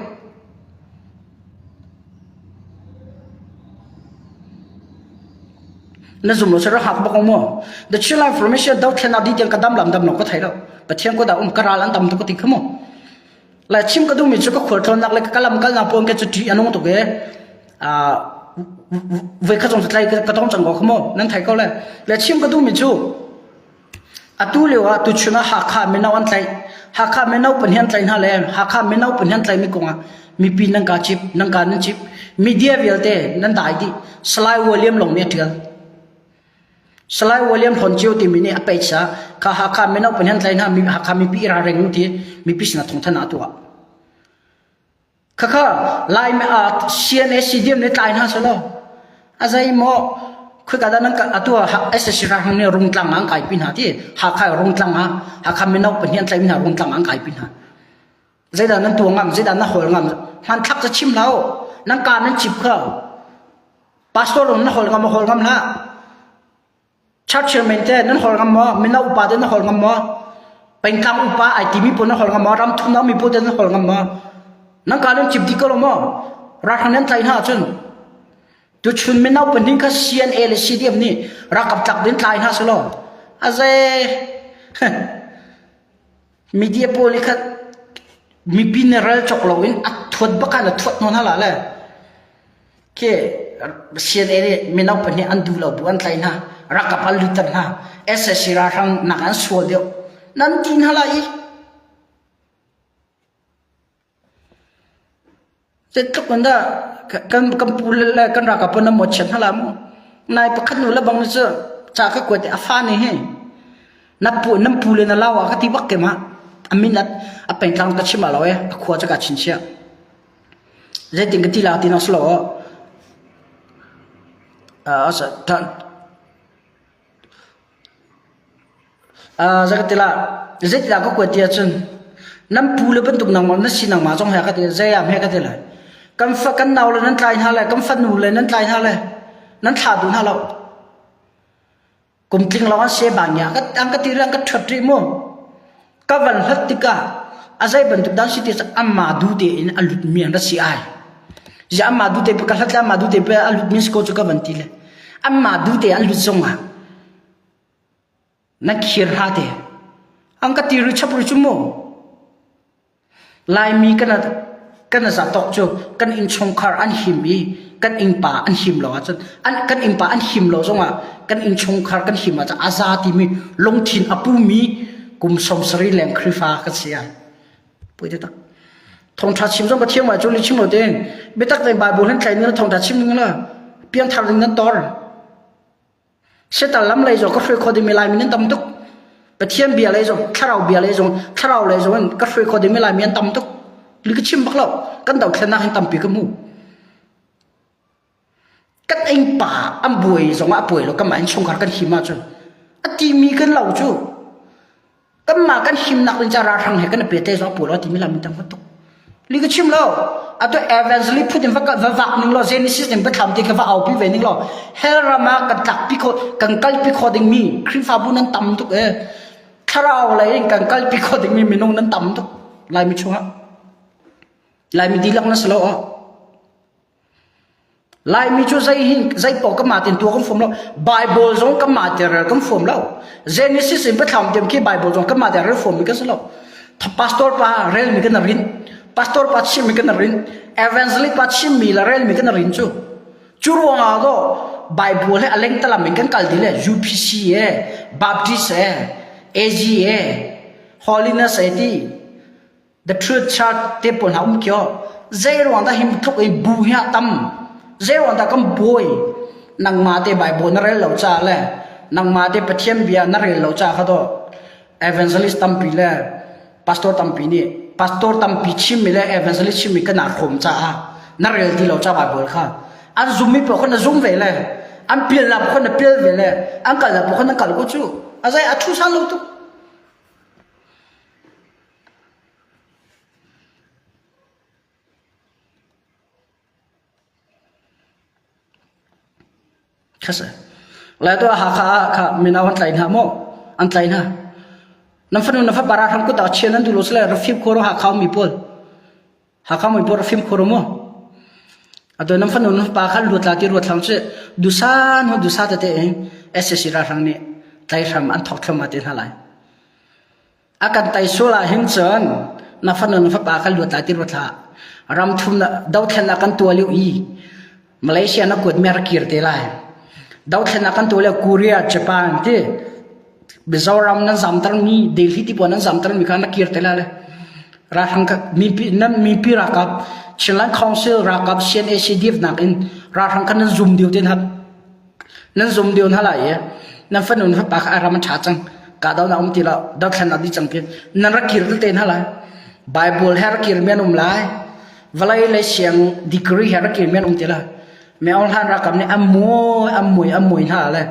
Na zum lo rak hak bak mu. The Chin Life Formation dothlennak dih tiang ka dam lam dam lo ka thei lo. Pathian ko dah um ka ral an tam tuk ka ti kha mu. Lai chim ka duhmi cu ka khualtlawnnak le ka lam kalnak pawn ke cu ṭih a nung tuk e. Voi khat zong tlai ka tong cang ko kha mu. Nan thei ko le. Le chim ka duhmi cu Atu lio ah tuchun ah Hakha mino an tlaih. Hakha mino pahnih an tlaih hna le Hakha mino pahnih an tlaihmi kong ah mipi nan ka cip, nan ka nan cip. Media vialte nan dai dih. Salai William lawng nih a ṭial. Salai William Hlawncio timi nih a page ah kha Hakha mino pahnih an tlaih hna, Hakha mipi i ralring u ti mipi sinah thawngthanh ah a tuah. Khakha Laimi ah CNA CDM nih tlai hna selaw a zeimaw khoika dah nan atu ah SSC ralhrang nih Rungtlang ah an kaipi hna ti Hakha Rungtlang ah Hakha mino pahnih an tlaihmi hna Rungtlang ah an kaipi hna. Zeidah nan tuah ngam zeidah na hawl ngam hmanthlak ca chim hlah u nan ka nan cip kha pastor lung na hawl ngam hawl ngam hlah Church chairman te nan hawl ngam maw? Mino upa te nan hawl ngam maw? Pengtlang upa ai timi pawl nan hawl ngam maw? Ram thumnak mi pawl te nan hawl ngam maw? Nan ka nan cip dih ko lo maw? Ralhrang nan tlaih hna ahcun tuchun mino pahnih kha CNA le CDF nih ralkap tlak din tlai hna selaw a zei media pawl nih khan mipi nih ral cawk loin a thuat bak ah na thuat nawn hala le Khi CNA nih mino pahnih an duh lo bu an tlaih hna. Ralkap an lutter hna. SSC ralhrang nak an sual deuh. Nan ti hna lai i. Zeitluk in dah kan kan pu le kan ralkap pawl nan mawhchiat hna la mu. Nai pakhat nu le bang cu ca ka kuat i a fa nih hi na pu nan pu le na lau ah ka ti bak ke ma. A min a pengtlang ka chim ah lo e a khua cu ka chinchiah. Zeitin ka ti la ti na si lo. Zei ka ti la zeitilah ka kuat ti ahcun nan pu le bantuk nangmah na si nangmah zong he ka ti zei ah hme ka ti lai. Kan fa kan nau le nan tlai hna le kan fanu le nan tlai hna le nan thlah duh hna lo. Kum tling lawng an se bang ya an ka ti an ka ṭhuat rih mu. Ka van hlat tikah a zei bantuk dan si ti amma du te in a lut mi an ra si ai. Zia amma du te ka hlat le amma du te pe a lut mi si ko cu ka van ti le. Amma du te an lut zong ah na khir ha te. An ka ti ri chap ri chu mu. Laimi kan kan zatawk cu kan innchungkhar an him i kan innpa an him lo ahcun an kan innpa an him lo zongah kan innchungkhar kan him ahcun a za timi lungthin a pumi kum 70 leng Khrihfa kan si ai. Pui te tak. Thawngṭha chim zong ka thiam ah cun chim lo tein biatak tein Bible hin thlai ning thawngṭha chim ning la piangthar ding nan tor. Setan lam lei zong ka hruai kho dingmi Laimi nan tam tuk. Pathian bia lei zong, thlarau bia lei zong, thlarau lei zong in ka hruai kho dingmi Laimi an tam tuk. Li ka chim bak lo. Kan dothlennak hin tampi ka hmu. Kan innpa an buai zong ah a buai lo. Kanmah innchungkhar kan him ahcun. A timi kan lo cu. Kanmah kan himnak ding ca ralhrang he kan i pehtlaih zong a pawi lo timi lam in tam tuk. Li ka chim lo. Atu evangelist phut in va va vak ning law Genesis in biathlam te kha va aupi ve ning law hell ram ah kan tlakpi kho kan kalpi kho dingmi Khrihfabu nan tam tuk e. Thlarau lei in kan kalpi kho dingmi minung nan tam tuk Laimi chungah. Laimi dihlak na si lo ah. Laimi cu zei hin zei paoh kanmah tein tuah kan fawm lo. Bible zong kanmah te rel kan fawm lo. Genesis in Biathlam tiang khi Bible zong kanmah te rel fawmmi kan si lo. Pastor pa relmi kan rin. Pastor pa chimmi kan rin. Evangelist pa chimmi le relmi kan rin cu. Cu ruangah do Bible he a lengtalam in kan kal dih le UPC e, Baptist e, AG e, Holiness e ti The Truth Church te pawl hna um kio zei ruang dah him tluk i bu hi a tam zei ruang dah kan buai nangmah te Bible na rel lo ca le nangmah te Pathian bia na rel lo ca kha do evangelist tampi le pastor tampi nih pastor tampi chimmi le evangelist chimmi kan aa hrawm caah na rel ti lo ca Bible kha an zummi paoh kha na zum ve le an pialnak kha na pial ve le an kalnak paoh kha na kal ko cu a zei a thu san lo tuk Lai tuah Hakha ah kha mino an tlai hna maw? An tlai hna. Nan fanu na fapa ralhrang kut ah chia nan duh lo sile rafim khua ro Hakha ummi pawl. Hakha muipawr fimkhur mu. Atu nan fanu nan pa kha luat la ti ruat hlang cu dusa hnu dusa tete in SAC ralhrang nih tlaihram an thok thluahmah te hna lai. A kan tai sual ah hin cun na fanu na fapa kha luat lai ti ruat hlah. Ram thum dothlennak kan tuah lio i Malaysia na kuat mi a rak kir te lai. Dothlennak kan tuah lio Korea, Japan ti Mizoram nan zamter mi Delhi ti pawl nan zamter mi kha na kir te lai le. Ralhrang mipi nan mipi ralkap Chinland Council ralkap CNAC div nakin ralhrang kha nan zum deuh te hna nan zum deuh hna lai i nan fanu nan fapa kha a ram a ṭha cang kahdohnak um ti lo dothlennak dih cang ti nan rak kir te hna lai Bible he rak kir mi an um lai vawlei le siang degree he rak kir mi an um ti lai Me Aung Hlaing ralkap nih an muai an mui an mui hna le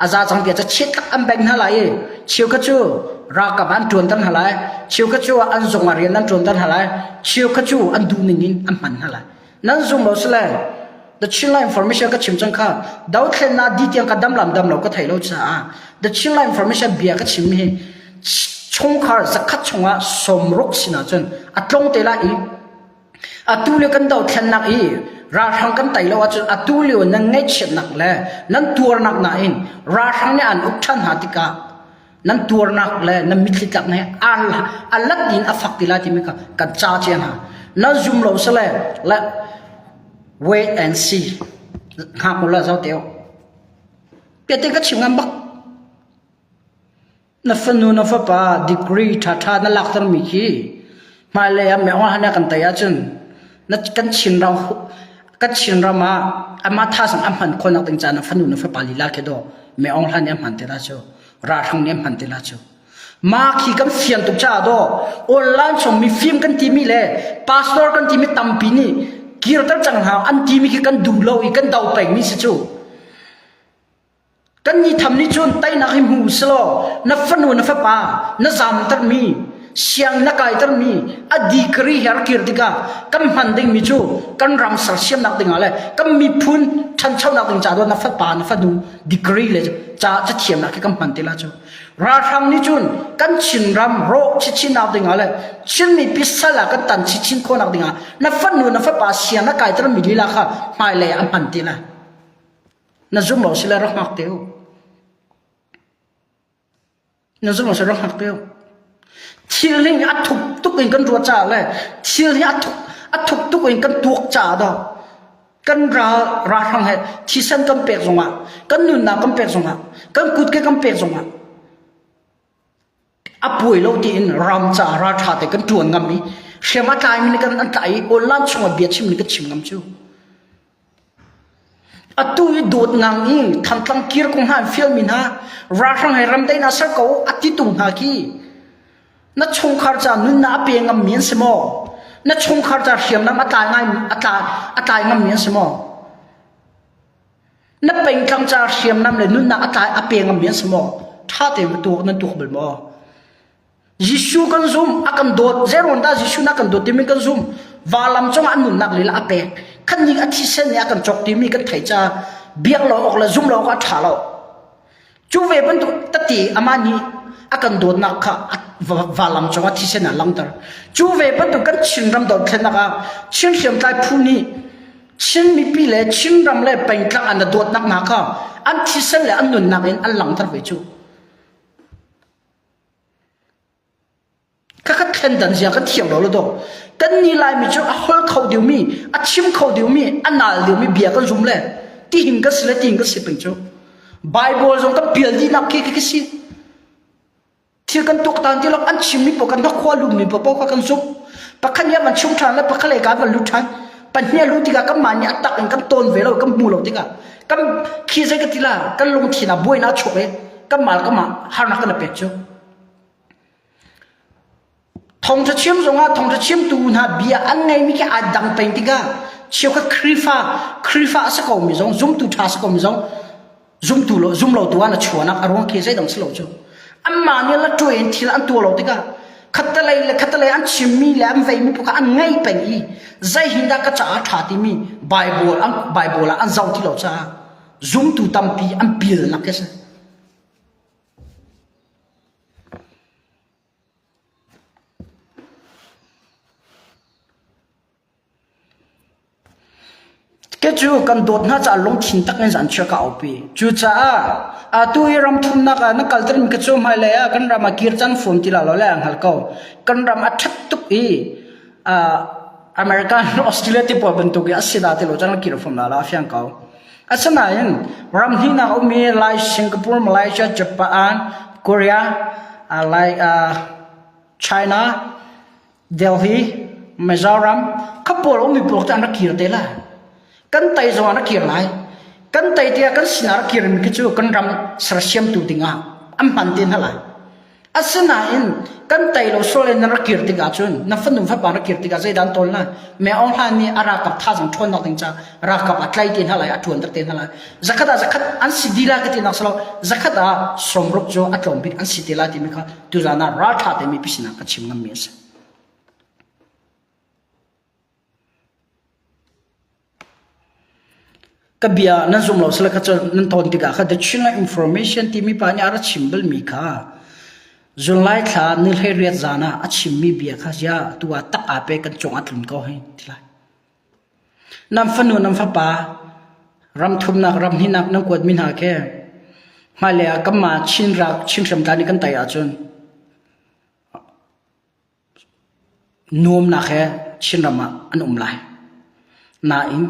a za cang tiah chiat tak an beng hna lai i cheukhat cu ralkap an ṭuanter hna lai cheukhat cu an zung ah rian an ṭuanter hna lai cheukhat cu an duh ning in an hman hna lai nan zum lo sile The Chinland Information ka chim cang kha dothlennak di tiang ka dam lam dam lo ka thei lo caah The Chinland Information bia ka chim hi chungkhar zakhat chungah sawmruk sinah cun a tlong te lai i Atu lio kan dothlennak i ralhrang kan tei lo ahcun atu lio nan ngaihchiatnak le nan tuarnak nain ralhrang nih an uk ṭhan hna tikah nan tuarnak le nan mitthli tlak he a lat in a fak ti lai timi kha kan ca cia hna. Nan zum lo sile le wait and see hngak u la zo te u. Piate ka chim ngam bak. Na fanu na fapa degree ṭhaṭha na laktermi khi hmailei ah meh kan tei ahcun na kan Chinram kan Chinram ah amah thazaang a hman khawhnak ding caah na fanu na fapa lila khi dawh Meh Aung Hlaing nih a hman te la cu ralhrang nih a hman te la cu mah khi kan fian tuk caah dawh online chung mifim kan timi le pastor kan timi tampi nih kirter cang hna an timi khi kan duh lo i kan do pengmi si cu Kan ni tham nih cun teinak hi hmu selaw na fanu na fapa na zamtermi siang na kaitermi a degree he rak kir tikah kan hman dingmi cu kan ram sersiamnak dingah le kan miphun ṭhanchonak ding ca na fapa na fanu degree le ca cathiamnak khi kan hman te la cu ralhrang nih cun kan Chinram rawh chinchinnak dingah le Chin mipi sal ah kan tan chinchin khawhnak dingah na fanu na fapa siang na kaitermi lila kha hmailei ah a hman ti lai Na zum lo sile rak hngak te u. Na zum lo sile rak hngak te u. Thil hi a thup tuk in kan ruat caah le thil hi a thup a thup tuk in kan tuak caah dah kan ral ralhrang he thisen kan pek zongah kan nunnak kan pek zongah kan kut ke kan pek zongah a puai lo tiin ram caah ralṭha te kan ṭuan ngam i hriam a tlaimi nih kan an tlai i online chungah bia chim nih kan chim ngam cu. Atu i dawt ngang i Thantlang kir kong hna an fialmi hna ralhrang he ramdaihnak ser ko a ti tung hna khi na chungkhar ca nunnak a pe ngammi an si maw? Na chungkhar ca hriamnam a tlai ngai a tlai a tlai ngammi an si maw? Na pengtlang ca hriamnam le nunnak a tlai a pe ngammi an si maw? Ṭha tein va tuak nan tuak bal maw? Jesuh kan zum, a kan dawt. Zeiruang dah Jesuh na kan dawt timi kan zum. Valam cungah an nunnak lila a pek. Khan nih a thisen nih a kan cawk timi kan theih caah biak lo awk le zum lo awk a ṭha lo. Cu ve bantuk tete amah nih a kan dawtnak kha valam cungah thisen ah langhter. Cu ve bantuk kan Chinram dothlennak ah Chin hriamtlai phu nih Chin mipi le Chinram le pengtlang an dawtnak hna kha an thisen le an nunnak in an langhter ve cu. Khakhat thlendan zia kan thiam lo lo do. Kan ni Laimi cu a hol kho deuhmi, a chim kho deuhmi, a nal deuhmi bia kan zum le tihin kan si le tihin kan si peng cu. Bible zong kan pial dihnak khi khi si. Thil kan tuaktan ti lo an chimmi paoh kan khua lummi paoh paoh kha kan zumh. Pakhat nih a van chim ṭhan le pakhat lei ka van lut ṭhan. Pahnih a luh tikah kanmah nih a tak in kan tawn ve lo, kan hmu lo tikah kan khi zei ka ti la kan lungthin ah buainak a chuak i kanmah le kanmah harnak kan i pek cu. Thawngṭha chim zongah thawngṭha chimtu hna bia an ngeimi khi aa dang peng tikah cheukhat Khrihfa Khrihfa a si komi zong zumtu ṭha a si komi zong zumtu lo zum lo tu ah na chuahnak a ruang khi zeidang si lo cu anmah nih la ṭuai in thil an tuah lo tikah khattelei le khattelei an chimmi le an veimi kha an ngei peng i zei hin dah ka caah ṭha timi Bible an Bible ah an zoh ti lo caah zumtu tampi an pilnak khi a si. Ke cu kan dawt hna caah lungthin tak in zan chia ka aupi. Cucaah atu i ram thumnak ah na kalter mi ka cu hmailei ah kan ram ah kir cang fum ti la lo le hngal ko. Kan ram a ṭhat tuk i American Australia ti pawl bantuk i a si da ti lo cang kir fum la la a fiang ko. Asinain ram hnihnak a ummi Lai Singapore, Malaysia, Japan, Korea, Lai China, Delhi, Mizoram, kha pawl ummi pawl cu an rak kir te lai. Kan tei zong an rak kir lai. Kan tei tiah kan sinah rak kirmi khi cu kan ram sersiamtu dingah an hman te hna lai. Asinain kan tei lo sual in na rak kir tikah cun na fanu fapa rak kir tikah zeidah an tawl lai? Me Aung Hlaing nih a ralkap thazaang ṭhawnnak ding caah ralkap a tlai te hna lai, a ṭuanter te hna lai. Zakhat ah zakhat an si dih lai ka ti nak si lo, zakhat ah sawmruk cu a tlawm bik an si te lai timi kha tuzaan ah ralṭha te mipi sinah ka chim ngammi a si. Ka bia nan zum lo sile kha cu nan tawn tikah kha The Chinland Information timi pa nih a ra chim balmi kha July thla ni 18 zan ah a chimmi bia kha zia tu ah tak aa pe kan cung ah tlun ko hei ti lai. Nan fanu nan fapa ram thumnak ram hninak nan kuatmi hna khi hmailei ah kanmah Chin rak Chin hriamtlai nih kan tei ahcun Nuamnak he Chinram ah an um lai. Nain,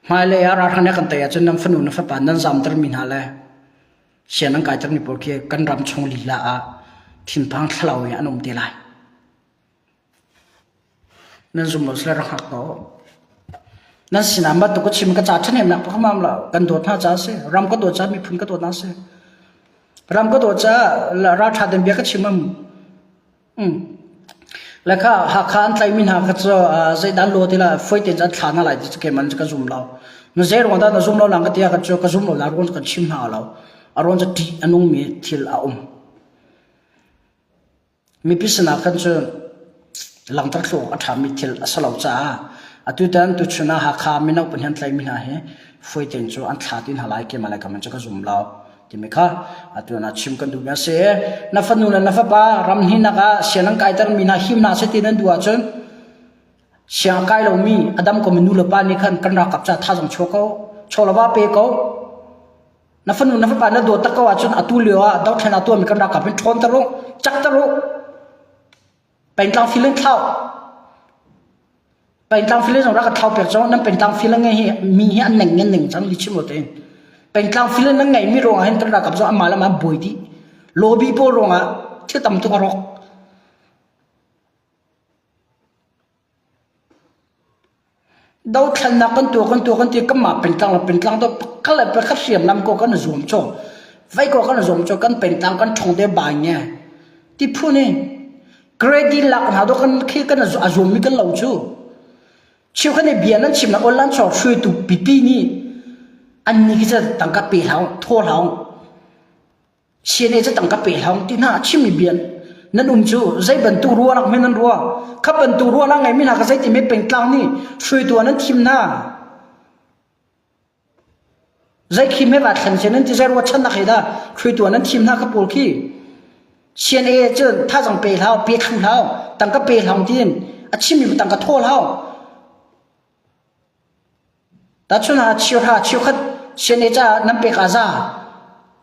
hmailei ah ralhrang nih a kan tei ahcun nan fanu nan fapa nan zamtermi hna le sian nan kaitermi pawl khi kan ram chung lila ah thinphang thlalau in an um te lai. Nan zum lo sile rak hngak ko. Nan sinah bantuk ka chim ka ca ṭhahnemnak pakhat mam lo. Kan dawt hna caah a si. Ram ka dawt caah miphun ka dawt hna a si. Ram ka dawt caah ralṭha tein bia ka chim am. Mm. Le kha Hakha an tlaihmi hna kha cu zeidah an law ti la foi tein an thla hna lai ti cu keimah ka zum lo. Na zei ruang dah na zum lo lang ka ti ah ka cu ka zum lo la ruang kan chim hna lo. A ruang cu ṭih a nungmi thil a um. Mipi sinah khan cun langhter thlu awk a ṭhami thil a si lo caah atutan tuchun ah Hakha mino pahnih an tlaihmi hna hi fawi tein cu an thla ti hna lai keimah le keimah cu ka zum lo timi kha atu ah chim kan duhmi a si. Na fanu le na fapa ram hninak ah sian an kaitermi hna him hna seh ti nan duh ahcun siang a kai lomi a dam komi nu le pa nih khan kan ralkap ca thazaang chuah ko, chaw le va pe ko. Na fanu na fapa na dawt tak ko ahcun atu lio ah dothlen a tuahmi kan ralkap in ṭhawn ter u, cak ter u. Pengtlang fil in thlau. Pengtlang fil in zong rak ka thlau pek cang. Nan pengtlang fil ngei hi mi hi an neng ngen ning cang li chim lo tein. Pengtlang fil nan ngeih mi ruangah hin kan ralkap zong amah le amah buai dih. Lobby pawl ruangah thil tam tuk a rawk. Dothlennak kan tuah kan tuah kan ti kanmah pengtlang le pengtlang to pakhat le pakhat hriamnam ko kan i zuam caw. Vei ko kan i zuam caw kan pengtlang kan ṭhawng te bai nge. Ti phun in credit lak hna do kan khi kan a zuammi kan lo cu. Cheukhat nih bia nan chimnak online chuak hruaitu pipi nih an ni khi tangka pe hlah thaw hlah CNA cu tangka pe hlah ti hna a chimmi bia nan um cu zei bantuk ruahnak hme nan ruah kha bantuk ruahnak ngeimi hna kha zeiti me pengtlang nih hruaitu ah nan thim hna zei khi me va thlen se nan ti zei ruahchannak he dah hruaitu ah nan thim hna kha pawl khi CNA cu thazang pe hlah pe thlu hlah tangka pe hlah tiin a chimmi tangka thaw hlah Tahchun ah cheuhra cheukhat CNA caah nan pek ah za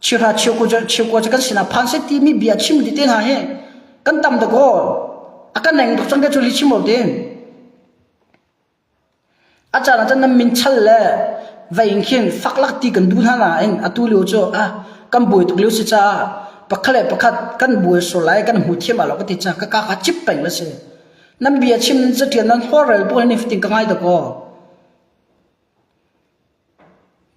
cheuhra cheukua cheukua cu kan sinah phan seh timi bia chim ti te hna hi kan tam tuk aw a kan neng tuk cang ke cu li chim lo tin a caan ah cun nan min chal le vei in khin fak lak ti kan duh hna nain atu lio cu ah kan buai tuk lio si caah pakhat le pakhat kan buai sual lai kan hmu thiam ah lo ka ti ca ka ka ka cip peng la si Nan bia chim nan catial nan holhrel pawl hi nifatin ka ngai tuk aw.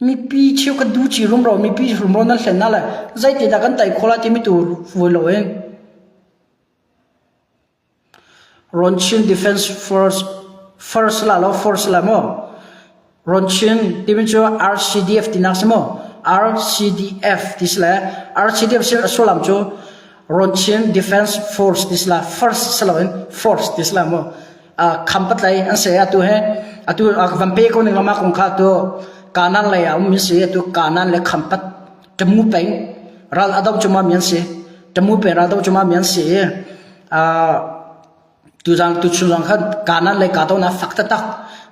Mipi cheu ka du chi rumro mipi rumro nan hlen na le zeiti dah kan tai khawh lai timi tu vui lo in. Ron Chin Defense Force First la lo Force la mo. Ron Chin timi cu RCDF tinak si maw? RCDF ti si le RCDF si a sullam cu Ron Chin Defense Force ti si la first si loin force ti si la maw? Khampatlei an si atu he atu van pe ko ning lama kong kha atu Kanan lei ah um si atu Kanan le Khampat Tamu peng ral ado cuma mi an si Tamu peng ral do cuma mi an si. Tuzaan tuchun zong khan kanan le kahdohnak fak taktak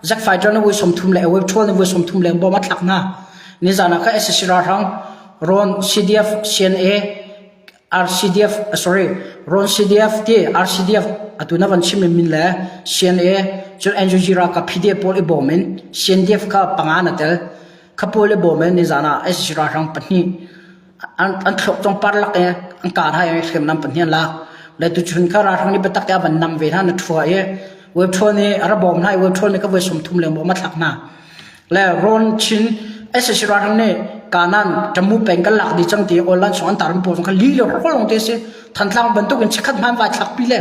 Zack fighter nih voi 30 le Wave Patrol nih voi 30 leng bom a thlak hna. Nizaan ah khan sac ralhrang Rawn CDF CNA RCDF sorry Rawn CDF ti RCDF atu na van chim min le CNA cun NUG ralkap PDF pawl i bawm in CNDF kha panga na tel kha pawl i bawm in nizaan ah sac ralhrang pahnih an an thlok cong par lak i an kar hai i hriamnam pahnih an lak le tuchun kha ralhrang nih biatak te a van nam ve hna na thua i web thua nih a ra bawm hna i web thua nih ka voi 30 leng bawm a thlak hna le rawn chin SSC ralhrang nih kanan tamu peng kan lak di cang ti online song an tarum pawl kha li le rolong te si thantlang bantuk in chikhat hman vai thlak pi le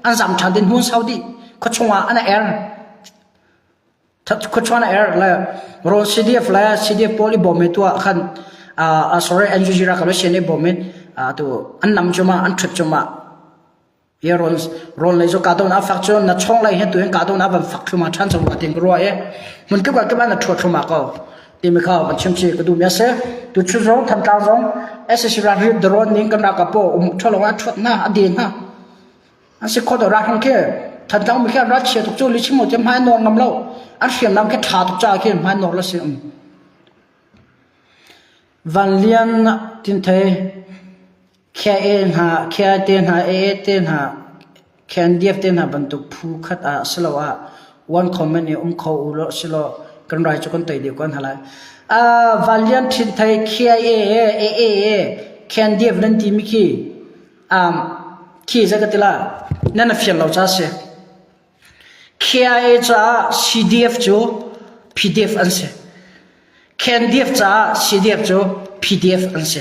an zam than din hun sau di khuachung ah an er Khuachuan a er le rawl CDF le CDF pawl i bawm i tuah khan uh, sorry NUG ralkap le CNA bawm in uh, tu an nam cuma an thut cuma ye rawl rawl lei zo ka don a fak cu na chong lei he tu in ka don a van fak thluma than chong wa tin ruwa e mun kip ka na thua thluma ko ti mi kha van chim chi ka du mi ase tu chu zong thantlang zong SSC ra ri drone ning kan ra ka po um tholong a thut na a din na An si khawh ralhrang khi Thantlang mi khi an ralchia tuk cu lichim te hmai nawr ngam lo. An hriamnam khi ṭha tuk caah khin hmai nawr la si. Van Lian Tin Thei Khia E hna Khia te hna AA te hna KNDF te hna bantuk phu khat ah siloah one comment i um kho u law silaw kan rai cu kan tei deuh kan halai. Uh, Van Lian Thin Thei KIA AA KNDF nan ti mi khi Um, khi zei ka ti la nan a fian lo ca si. KIA caah CDF cu PDF an si. KNDF caah CDF cu PDF an si.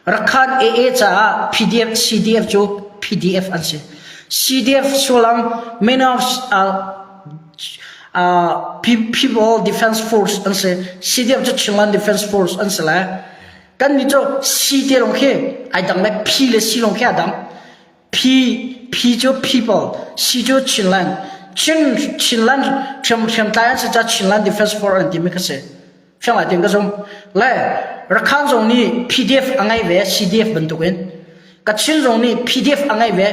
Rakhan AA caah PDF CDF cu PDF an si. CDF sullam Men of uh, uh, People Defense Force an si. CDF cu Chinland Defense Force an si lai. Kan nih cu C te lawng khi ai dang le P le C lawng khi aa dang. P P cu people, C cu Chinland. Chin Chinland hriam hriamtlai an si ca Chinland Defense Force an timi kha si. Fiang lai tin ka zum. Le Rakhan zong nih PDF a ngei ve CDF bantukin. Kachin zong nih PDF a ngei ve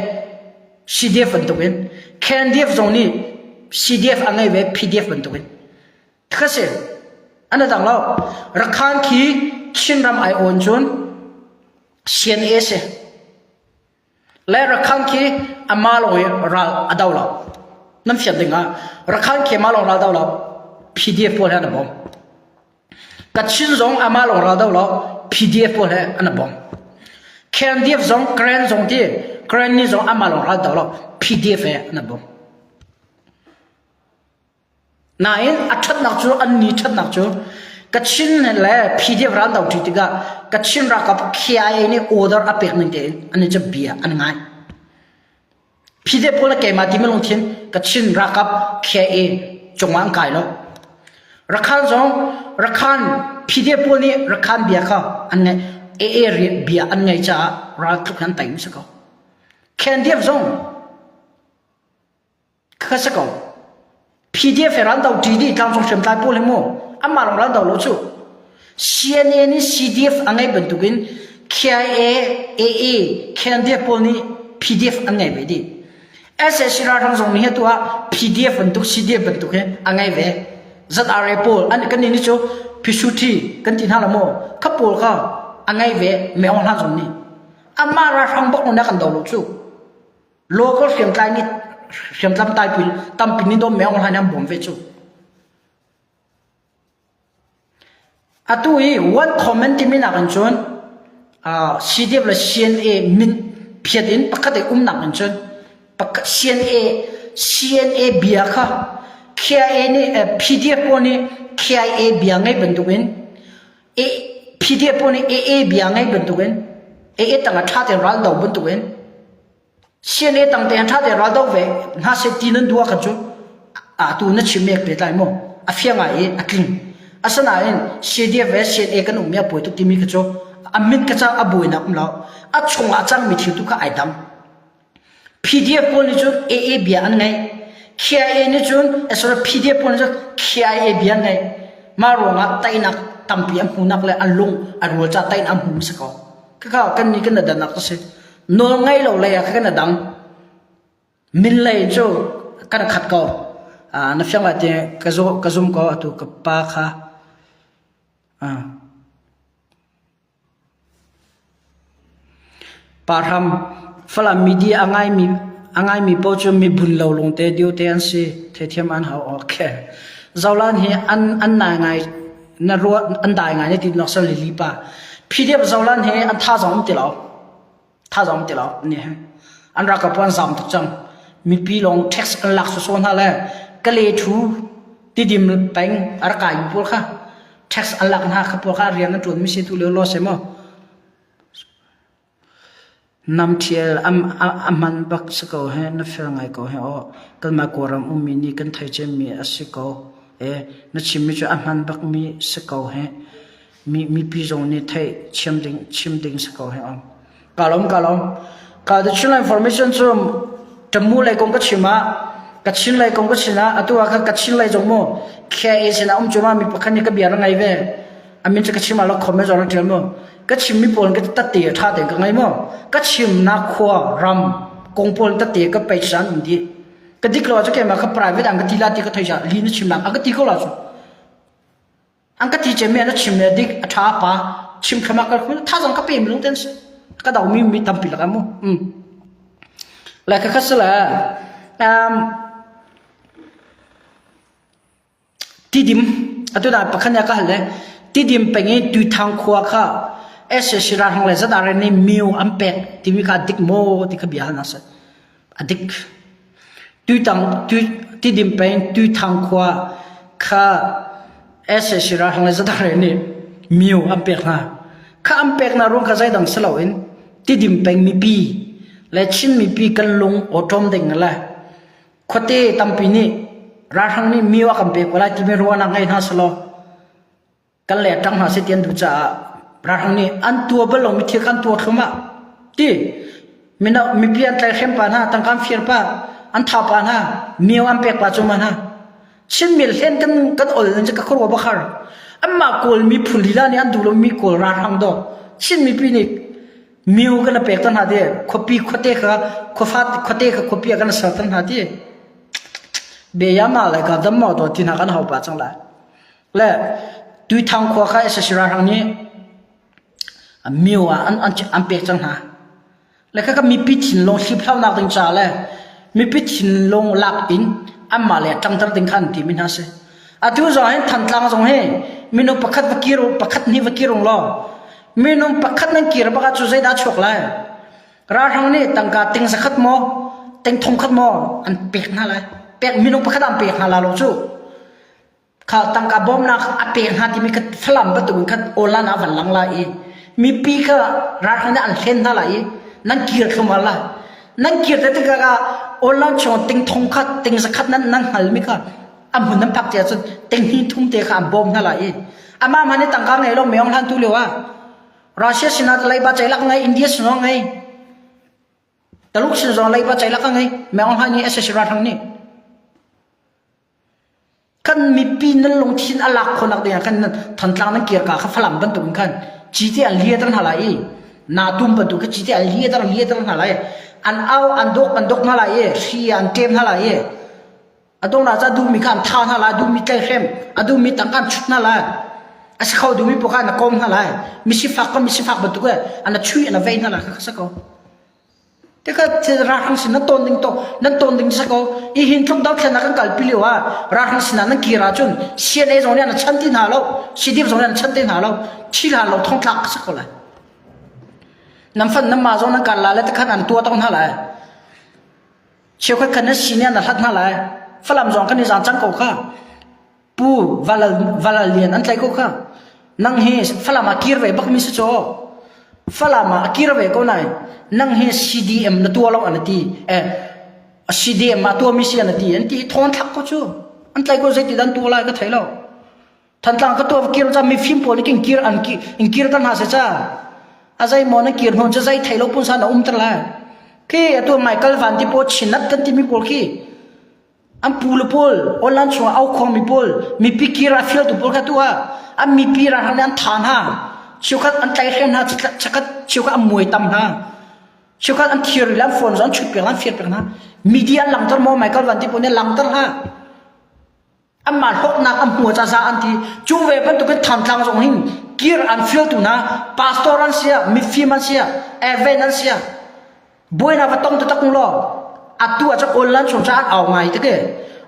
CDF bantukin. KNDF zong nih CDF a ngei ve PDF bantukin. Kha si. An dang lo. Rakhan khi Chinram ai awn cun CNA si. Le Rakhan khi ama lawng i ral a do lo. Nan fian ding ah Rakhan khi ama lawng ral do lo. PDF pawl he an bawm. Kachin zong ama lawng ral do lo. PDF pawl he an bawm. KNDF zong Karen zong ti Karen ni zong ama lawng ral do lo. PDF he an bawm. Nain a ṭhatnak cu an ni ṭhatnak cu Kachin le PDF ral doṭi tikah Kachin ralkap KIA nih order a pek ning tein an i bia an ngai. PDF pawl le keimah timi lungthin Kachin ralkap KIA cungah an kai lo. Rakhan zong Rakhan PDF pawl nih Rakhan bia kha an ngaih AA bia an ngaih caah ral tluk an tei si ko. KNDF zong Kha si ko. PDF he ral do ṭi dih tlangcung hriamtlai pawl hi mu anmah lawng ral do lo cu. CNA nih CDF a ngeih bantukin KIA, AA, KNDF pawl nih PDF an ngei ve dih. SAC ralhrang zong nih atu ah PDF bantuk CDF bantuk hi a ngei ve. ZRA pawl an kan nih cu Phisuthi kan ti hna la maw kha pawl kha a ngei ve Meong Hlan zong nih. Amah ralhrang bak na kan do lo cu. Local hriamtlai nih hriamtlam taipui tampi nih dawm meong hlan an bawm ve cu. Atu i one comment timi nak in cun uh, CDF le CNA min phiat in pakhat i umnak in cun CNA CNA bia kha KIA nih PDF pawl nih KIA bia ngei bantukin PDF pawl nih AA bia ngei bantukin AA tangah ṭha tein ral do bantukin CNA tang tein ṭha tein ral do ve hna seh ti nan duh ahkhan cu atu na chim mek pe tlai maw a fiang ai i a tling asinain CDF le CNA kan ummi a buai tuk timi kha cu a min ka ca a buainak um lo a chungah a cangmi thil tu kha ai dang PDF pawl nih cun AA bia an ngeih. KIA nih cun eh, sorry, PDF pawl nih cun KIA bia an ngeih. Mah ruangah teinak tampi an hmuhnak le an lung a rual ca teinak an hmu si ko. Khakha kan nih kan dannak cu si. Nawl ngei lo lei ah kha kan dang. Min lei cu kan khat ko. Na fiang lai ti ka zum ko atu ka pa kha. Parham Falam media a ngaimi a ngaimi paoh cu mibun lo lungte diote an si. Theithiam an hau. Okay. Zolan hi an an nai ngai na ruah an dai ngai na ti nok sal lili pa. PDF Zolan hi an tha zong um ti lo. Tha zong um ti lo. Ni an ralkap an zam tuk cang. Mipi lawng tax an lak soso hna le kale thu tidim peng a rak kai mi pawl kha tax an lak hna kha pawl kha rian an ṭuan mi si tu lio law se maw nam thial a hman bak si ko he na fel ngai ko he aw kanmah kawlram ummi nih kan thei cemmi a si ko e na chimmi cu a hman bak mi si ko he mi mipi zong nih theih chim ding chim ding si ko he aw Ka lawm, ka lawm. Ka the Chin information cu Tamu lei kong ka chim ah Kachin lei kong ka chim ah atu ah khan Kachin lei zong mu KA sin ah um cu ma mi pakhat nih ka bia ra ngai ve. A min cu ka chim ah lo comment zong ra tial mu. Ka chim mi pawl ka tatte tha tein ka ngai mu. Ka chimnak khua ram kong pawl tatte ka pei san um dih. Ka dik lo ah cu keimah ka private an ka ti la ti ka thei ja li na chim nak an ka ti ko la cu. An ka ti cemmi an chim le dik a ṭha pa chim thlama kal khun thazang ka pe mi lung ten si ka dau mi mi tampi lak mu um le ka kha le um tidim atu da pakhan ya ka hal le tidim pengi tuithang khua kha SSC ra hang le zat are ni miu an pek timi kha dik mo ti kha bia na sa A dik. Tuitang, Tidim peng Tuithang khua kha sac ralhrang le zadare nih myo an pek hna. Kha an pek hna ruang kha zeidang si loin Tidim peng mipi le Chin mipi kan lung awṭawm ding le khuate tampi nih ralhrang nih myo a kan pek ko lai timi ruahnak ngei hna selaw kan le ṭang hna seh ti an duh caah ralhrang nih an tua bal lomi thil kha an tua thluahmah ti mino mipi an tlaihhrem pa hna tangka an fir pa an thau pa hna mio an pek pa cuma hna Chin mil hlen kan kan ol nan ka khuaruah bakhar anmah kawl miphun lila nih an duh lomi kawl ralhrang do Chin mipi nih mio kan pek tan hna ti khuapi khuate kha khuafa khuate kha khuapi ah kan ser tan hna ti be ya ma lai ka dam ma to ti hna kan hau pa chang lai Le Tuithang khua kha sac ralhrang nih myo ah an, an, an pek cang hna. Le khaka mipi thinlung hliphlaunak ding ca le mipi thinlung lak in anmah le ṭangter ding kha an timi hna si. Atu zong hin Thantlang zong hi minung pakhat va kir pakhat hnih va kir ung law minung pakhat nan kir bak ah cu zeidah chuak lai? Ralhrang nih tangka ting zakhat maw ting thong khat maw an pek hna lai. Pek minung pakhat an pek hna la lo cu. Kha tangka bawmnak a pek hna timi kha Falam bantuk in khan online ah van lang lai i mipi kha ralhrang nih an hlen hna lai i nan kir thluahmah lai. Nan kir te tikah ah online chung ting thong khat ting zakhat nan nan hngalmi kha a hmun nan phak ti ahcun ting hnih thum te kha an bawm hna lai i amah hmanh nih tangka ngei lo meong hlan tu lio ah Russia sinah leiba ceilak ngei India sinah ngei Taluk sin zong leiba ceilak ngei meong hlan nih SSC ralhrang nih Kan mipi nan lungthin a lak khawhnak dingah khan Thantlang nan kir ka kha Falam bantuk in khan cite an liater hna lai i natum bantuk kha cite an liater liater hna lai an au an dawk an dawk hna lai i hri an ṭem hna lai i a donghnak cu a duhmi kha an tha hna lai a duhmi tlaihhrem a duhmi tangka an chut hna lai a si kho duhmi paoh kha an kawm hna lai misifak ka misifak bantuk an a chui an a vei hna lai kha kha si ko Tikah ralhrang sin nan tawn ding to nan tawn ding si ko. I hin tluk dothlennak kan kalpi lio ah ralhrang sinah nan kir ahcun CNA zong nih an chan ti hna lo, CDF zong nih an chan ti hna lo, thi hlan lo thongtlak si ko lai. Nan fan nan mah zong nan kal la le tikhan an tua tong hna lai. Cheukhat khan nan si nih an hlat hna lai. Falam zong kan i zang cang ko kha. Pu Valal Lian an tlaih ko kha. Nang hi Falam ah kir ve bak mi si caw. Falam ah a kir ve ko nain nang hi CDM na tua lo an ti. Eh CDM ah tua mi si an ti. An ti thon thlak ko cu. An tlai ko zeiti dan tua lai ka thei lo. Thantlang ka tua kir ca mi fim pawl kin kir an ki in kir tan ha se cha. A zai mo na kir hnon cha zai thei lo pun sa na um ter lai. Khi atu Michael Van ti po chinat kan ti mi pawl khi An pu le pawl, online chungah aukhuangmi pawl, mipi kir a fialtu pawl kha tu ah an mipi ralhrang nih an tha hna. Cheukhat an tlaihhrem hna, chakhat cheukhat an muai tam hna. Cheukhat an thir le an phone zong an chut piak an fir piak hna. Media an langter maw Michael Van Ti pawl nih langter hlah. Anmah hlawknak an hmu caza an ti. Cu ve bantukin Thantlang zong hin kir an fialtu hna pastor an sia, mifim an sia, even an sia. Buainak va tong taktak law atu ah cun online chung ca an au ngai te ke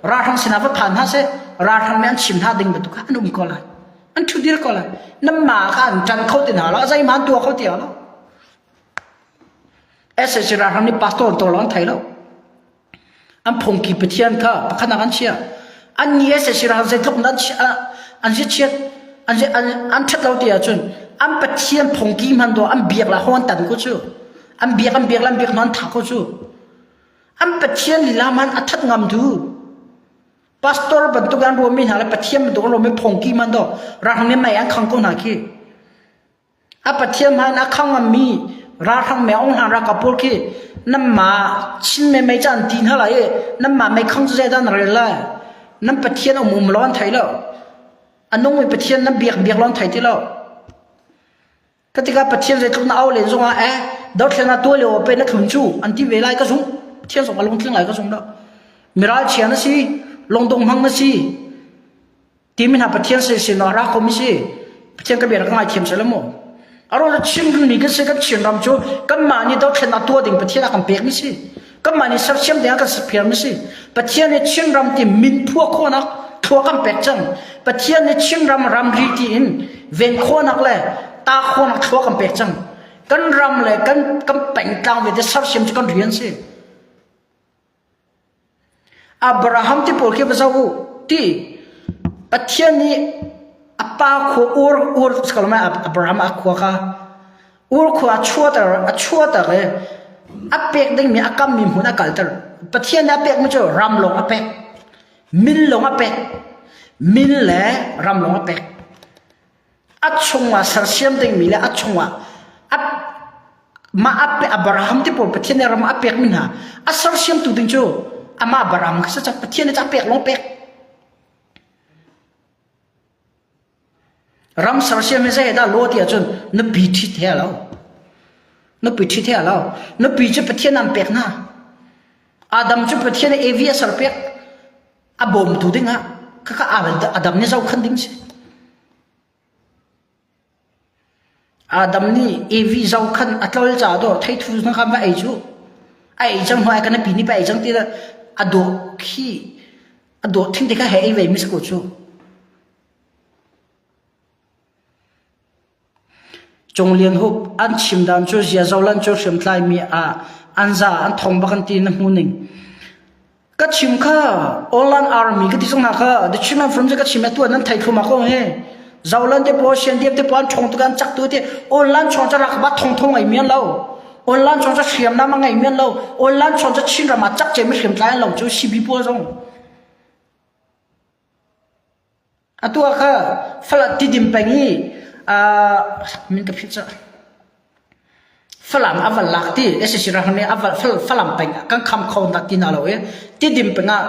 ralhrang sinah va phan hna seh ralhrang nih an chim hna ding bantuk kha an um ko lai an ṭhu dir ko lai nan mah kha an ṭan kho ti hna lo zeihmah an tuah kho ti lo SAC ralhrang nih pastor to lo an thei lo an phungki pathian kha pakhatnak an chia an ni SAC ralhrang zeitluk an an si chiat an an ṭhat lo ti ahcun an pathian phungki hman do an biak la ho an tan ko cu an biak an biak an biak an thah ko cu an pathian lila man a that ngam tu pastor bantuk an ruami hna le pathian bantuk an ruami phungki man do ralhrang nih mei an khang ko hna khi A Pathian hmai a khang ngammi ralhrang me ong hlan ralkap pawl khi nanmah Chin me mei ca an ti hna lai i nanmah mei khang cu zeidah na rel lai? Nan Pathian um um lo an thei lo. A nungmi Pathian nan biak biak lo an thei ti lo. Ka tikah Pathian zeitluk na au len zongah eh dothlen ah tuah lio pe na thlun cu an ti ve lai ka zumh. Pathian zong a lungtling lai ka zum lo. Miral chia na si, lungdong hmang na si, Timi hna Pathian sin sin ah ra komi si. Pathian ka bia ka ngaithiam seh mu. Aro le Chin mi kan si kan Chin ram cu kanmah nih dothlen a tuah ding Pathian a kan pek mi si. Kanmah nih sersiam ding a kan serpiar mi si. Pathian nih Chin ram ti min phuah khawhnak thlua kan pek cang. Pathian nih Chin ram ramri ti in ven khawhnak le ta khawhnak thlua kan pek cang. Kan ram le kan kan pengtlang vialte sersiam cu kan rian si. Abraham ti pawl khi va zoh u ti Pathian nih a pa khua Ur Ur Abraham a khua kha Ur khua a chuahter a chuahter i a pek dingmi a kammi hmun a kalter. Pathian nih a pekmi cu ram lawng a pek. Min lawng a pek. Min le ram lawng a pek. A chungah sersiam dingmi le a chungah a mah a pe Abraham ti pawl Pathian nih ram a pekmi hna a sersiamtu ding cu amah Abraham kha si cang Pathian nih a pek lawng pek ram sersiam hi zei dah law ti ahcun nupi ṭhit he a lo nupi ṭhit he a lo nupi cu Pathian an pek hna Adam cu Pathian nih Evi a serpiak a bawmtu dingah khakha Adam nih zohkhan ding si. Adam nih Evi zohkhan a tlol ca dawh theithu na kha va ei cu a ei cang hnu ai kan pi nih pa ei cang ti a dawh khi a dawh thing te kha he ei ve mi si ko cu. Cung Lian Hup an chim dan cu ziazolan cu hriamtlai mi ah an za an thong bak an ti na hmu ning. Ka chim kha Online Army ka ti zong hna kha The Chinland Front ka chim atu nan thei thluma ko he. Zolan te po sian diam te po an thong tu kan chak tu te online chong cha rak ba thong thong ngai mian lo. Online chong cha hriam nam ngai mian lo. Online chong cha Chin ram ah chak che mi hriam tlai an lo cu CB pawl zong. Atu ah kha Falam Tidim peng i min ka philh cah. Falam a van lak ti SAC ralhrang nih a van Falam peng ah kan kham kho na ti na lo i Tidim peng ah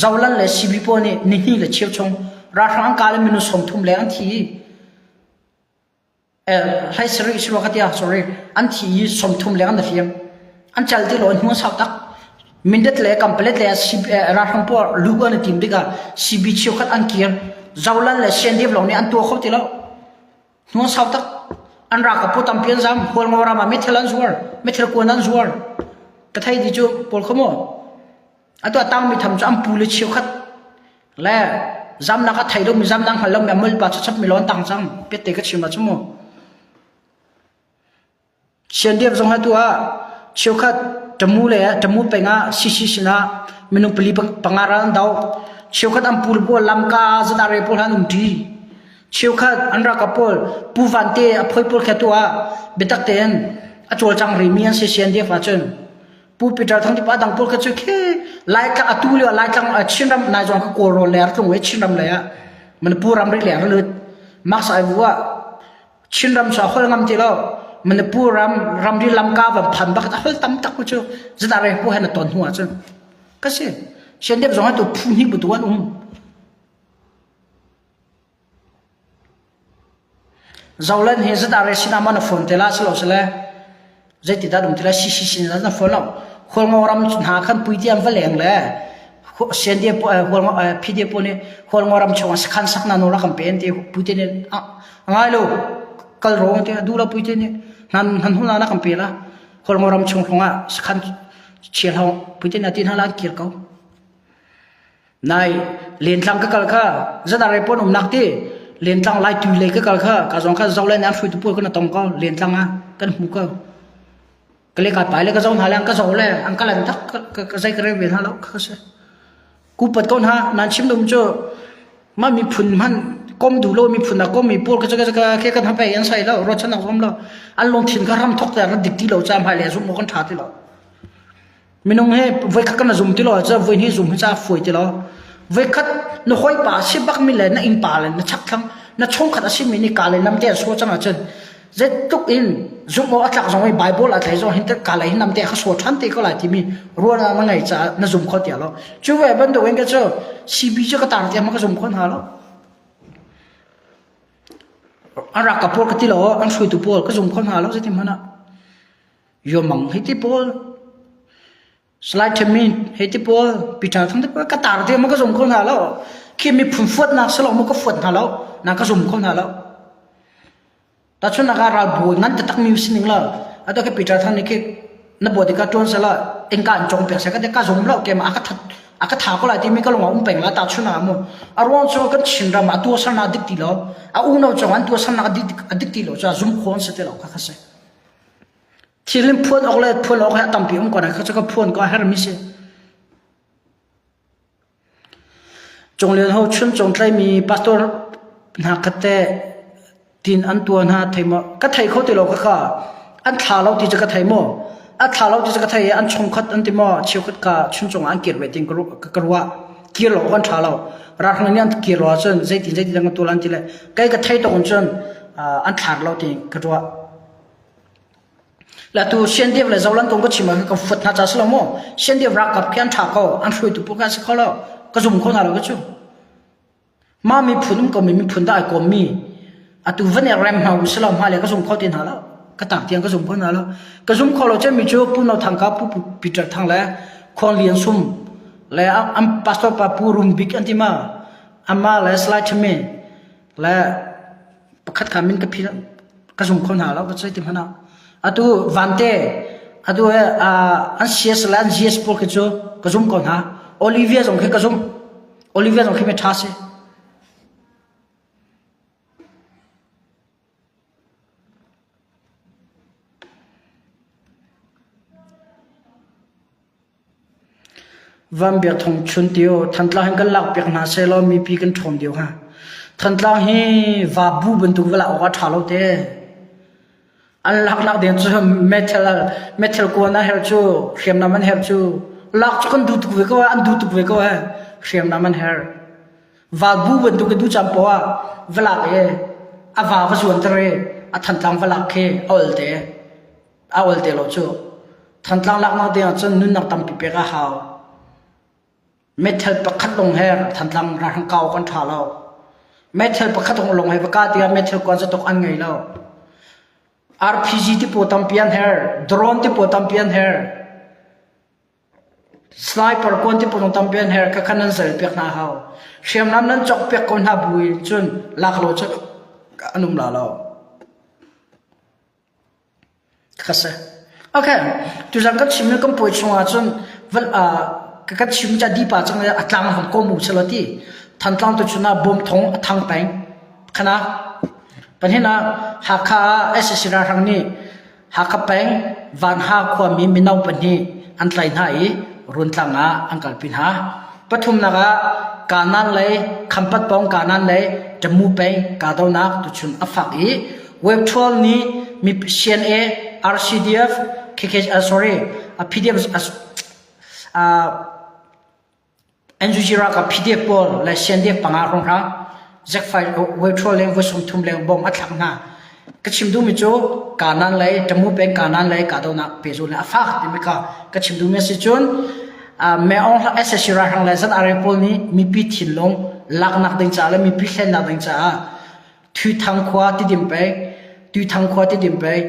Zolan le CB pawl nih nihnih le cheu chung ralhrang an kah le minung 30 leng an thi. Hlei sarih si rua ka tia sorry an thi i 30 leng an hliam an cal ti lo an hnu sau tak Mindat le Kampalet le ralhrang pawl lu an i tim tikah CB cheukhat an kir Zolan le CNDF lawng nih an tuah kho ti lo hnu sau tak an ralkap pawl tampi an zam Hualngo ram ah meithal an zuar meithal kuan an zuar ka thei ti cu pawl kha mu Atu a tangmi tham cu an pu le cheukhat le zamnak a thei lomi zamnak hngal lomi a mulpa cu chapmi lawn tang cang pette ka chim ah cu mu. Siandiak zong atu ah cheukhat Tamu le Tamu peng ah CC sinah minung pali panga ral an do. Cheukhat an pu le pawl lamka zatare pawl han um ṭi. Cheukhat an ralkap pawl Pu Vante a phoi pawl kha tu ah biatak tein a cawlcang rimi an si CNDF ahcun Pu Peter Thang tipa dang pawl kha cu khi Laitlang atu lio Laitlang Chinram nai zong ka Kawlrawn lei ah tlung i Chinram lei ah Manipur ramri lei ah lut Max ai vu ah Chinram cu a hol ngam ti lo Manipur ram ramri lamka van phan bak a hol tam tak cu zata re pu hen a ton hnu ah cun ka si Sian dep zong atu phu hnih bu tu an um Zolan hi zat are sinah maw na phone te la si lo sile? Zeitidah um ti lai CCC na fawn lo. Hualngo ram hna khan puiti an va leng le CNDF Hualngo PDF pawl nih Hualngo ram chung ah sakhan sak na nawl a kan pe an ti puite nih a ngai lo kal ro an ti duh lo puite nih nan nan hnu na kan pe la Hualngo ram chung hrawng ah sakhan chia hlah puite nih a ti hna la an kir ko. Nai lentlang ka kal kha zanarei pawn umnak ti lentlang lai tui lei ka kal kha ka zong kha zo le nan hruaitu pawl kan tong ko lentlang ah kan hmu ko ka le ka pai le ka zo hna le an ka zo le an ka lan tak ka zei ka rel ve hna lo ka si kupat ko hna nan chim dum cu ma miphun hman kom du lo miphun a kom mi pawl ka ka ka ke kan hape an sai lo ro chan ak lo an lungthin kha ram thok te ran dik ti lo cha hmai le zum mo kan tha ti lo Minung hi voikhat kan zum ti lo ahcun voihnih zum hi ca fawi ti lo. Voikhat na hawipa a si bakmi le na innpa le na chakthlang na chungkhat a simi nih ka le nam te an sawh cang ahcun zeitluk in zumh awk a tlak zong i Bible a tlai zong hin ka le hin nam te kha sawh ṭhan te ko lai timi ruahnak na ngei caah na zum kho ti lo. Cu ve bantuk in ka cu CB cu ka tar tiang ma ka zum kho hna lo. An rak ka pawl ka ti lo, an hruaitu pawl ka zum kho hna lo zeitin hmanh ah. Yomang hei ti pawl Salai Themin hei ti pawl Peter Thang ti pawl ka tar te ma ka zum kho hna lo khi miphun fuatnak si lo ma ka fuat hna lo na ka zum kho hna lo tahchunhnak ah ralbawi ngan taktak mi si ning lo atu khi Peter Thang nih khi na bawi tikah tuan sala engka an cong piak se ka ka zum lo ke ma aka that aka tha ko lai ti mi ka lung a um peng la tahchunhnak mu a ruang cu kan Chin ram ah tuahsernak dik ti lo a unau cong an tuahsernak a dik ti lo cu zum kho an si ti lo kha kha si Thil in phuan awk le phuan awk hi a tampi um ko na kha cu ka phuan ko a hermi si. Cunglian ho chun cung tlaimi pastor hna khat te tin an tua hna thei maw ka thei kho ti lo ka ka an thla lo ti cu ka thei maw a thla lo ti cu ka thei i an chungkhat an ti maw cheukhat ka chuncung ah an kir ve tin ka ruah kir lo kan ṭha lo ralhrang nih an kir lo ahcun zeitin zeitin dang ka tuah lan ti le kei ka thei tuk in cun an thlar lo ti ka ruah Le atu Siandev le Zolan kong ka chim ah ka fuat hna ca si lo maw? Siandev ralkap khi an ṭha ko, an hruaitu pawl kha si kho lo. Ka zum kho hna lo ka cu. Mah miphun um komi miphun dah ai kawmmi atu van i rem hna u si lo hma le ka zum kho ti hna lo. Ka tak tiang ka zum kho hna lo. Ka zum kho lo cemmi cu Pu No Thang ka Pu Peter Thang le Khuang Lian Sum le an pastor pa Pu Rum Bik an ti ma ama le Salai Thami le pakhat kha min ka phi ka zum kho hna lo ka choi ti hmana atu vante atu he an CS le an GS pawl khi cu ka zum ko hna Olivia zong khi ka zum Olivia zong khi mi tha si Van Biak Thawng Chun Tio, Thantlang hin kan lakpiak hna sehlaw mipi kan ṭhawm deuh hnga. Thantlang hi vabu bantuk va lak awk a ṭha lo te. An laknak ding cu metal metal kuan a herh cu, hriamnam an herh cu. Lak cu kan duh tuk ve ko an duh tuk ve ko eh. Hriamnam an herh. Vabu bantuk in duh caan poah ah va lak i a va va zuanter i a Thantlang va lak khi a ol te. A ol te lo cu. Thantlang laknak ding ahcun nunnak tampi pek a hau. Meithal pakhat lawng he Thantlang ralhrang kau kan ṭha lo. Meithal pakhat lawng he va kah tikah meithal kuan zatok an ngei lo. RPG ti pawl tampi an her, drone ti pawl tampi an her. Sniper kuan ti pawl tampi an her khakha nan zel piak hna hau. Hriamnam nan cawk piak ko hna bu in cun lak lo cun an um la lo. Kha si. Okay, tuzan kan chim kan puai chung ahcun ka chim ca dipa cang a tlang hong ko mu selaw ti Thantlang tu chun ah bom thong a thang peng khana panhin ah Hakha ah SAC ralhrang nih Hakha peng Vanha khuami mino pahnih an tlai hna i Runtlang ah an kalpi hna. Pathumnak ah Kanan lei Khampat pawng Kanan lei Tamu peng kahdohnak tuchun a fak i Web 12 nih mi CNA, RCDF, KK, uh, sorry, uh, PDF, uh, uh, NUG ralkap PDF pawl le CNDF panga hrawnghrang Zack web 12 leng voi 30 leng bom a thlak hna. Ka chim duhmi cu Kanan lei Tamu peng Kanan lei kahdohnak pehzulh le a fak timi kha ka chim duhmi a si cun Meong SSC ralhrang le ZRA pawl nih mipi thinlung laknak ding caah le mipi hlennak ding caah Thuthang khua Tidim pei Tuithang khua Tidim pei.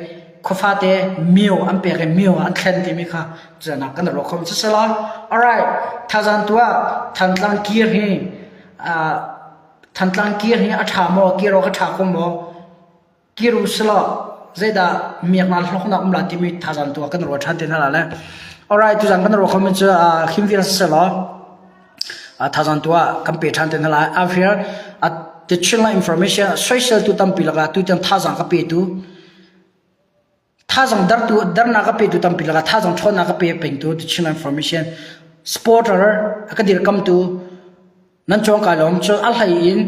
khuafate mio an pek i mio an thlen timi kha cunak kan ruah khom sisela. Alright, thazang tuah Thantlang kir hi Thantlang kir hi a ṭha maw kir awk a ṭha ko maw? Kir u silaw zeidah miaknak hlawknak um la timi thazang tuah kan ruah ṭhan te hna la le. Alright, tuzan kan ruah khomi cu him vial siselaw thazang tuah kan pe ṭhan te hna lai. Afir the Chinland information soiseltu tampi lakah tutan thazang ka petu Thazang dartu darnak a petu tampi lakah thazang ṭhawnnak a pe pengtu The Chinland Formation supporter a ka dirkamtu nan cawng kai lawm. Cun a hlei in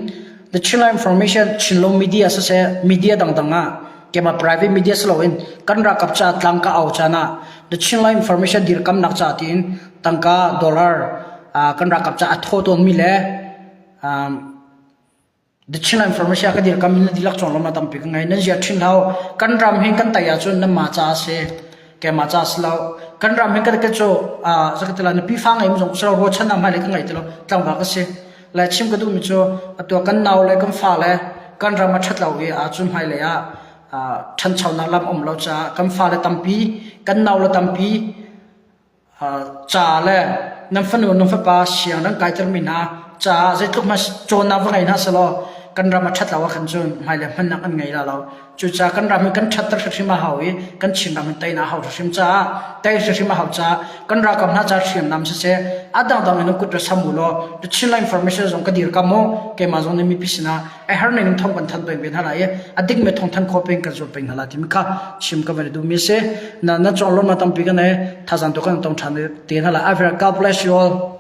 The Chinland Information Chinlo media siseh media dangdang ah keimah private media si loin kan ralkap ca tlang ka au caan ah The Chinland Information dirkamnak ca tiin tangka dollar kan ralkap ca a thaw tawnmi le The Chin Information ka dirkam in na dihlak cawng lawmnak tampi ka ngei. Nan zia ṭhin hau. Kan ram hi kan tai ahcun nanmah ca a si. Keimah ca a si lo. Kan ram hi kan ka cu zakatila nupi fa ngei zong si lo ruahchannak hmailei ka ngei ti lo. Tlangval ka si. Le chim ka duhmi cu atu kan nau le kan fa le kan ram a ṭhat lo i ahcun hmailei ah ṭhanchonak lam um lo caah kan fa le tampi kan nau le tampi Ca le nan fanu nan fapa siang nan kaitermi hna caah zeitluk hmanh cawnnak va ngei hna sehlaw kan ram a ṭhat lo ahkhan cun hmailei hmannak an ngei la lo. Cucaah kan ram hi kan ṭhatter hrimhrim a hau i kan Chinram hi teinak a hau hrimhrim caah tei hrimhrim a hau caah kan ralkap hna caah hriamnam siseh a dangdang in kut ra sam u law The Chinland Information zong ka dirkam u keimah zong nih mipi sinah a her ning in thong kan thanh peng ve hna lai i a dik mi thong thanh khawh peng kan zuam peng hna lai timi kha chim ka van duh mi si. Na na cong lawm na tampi kan e thazang tu kan tong than te hna lai. Avera God bless you all.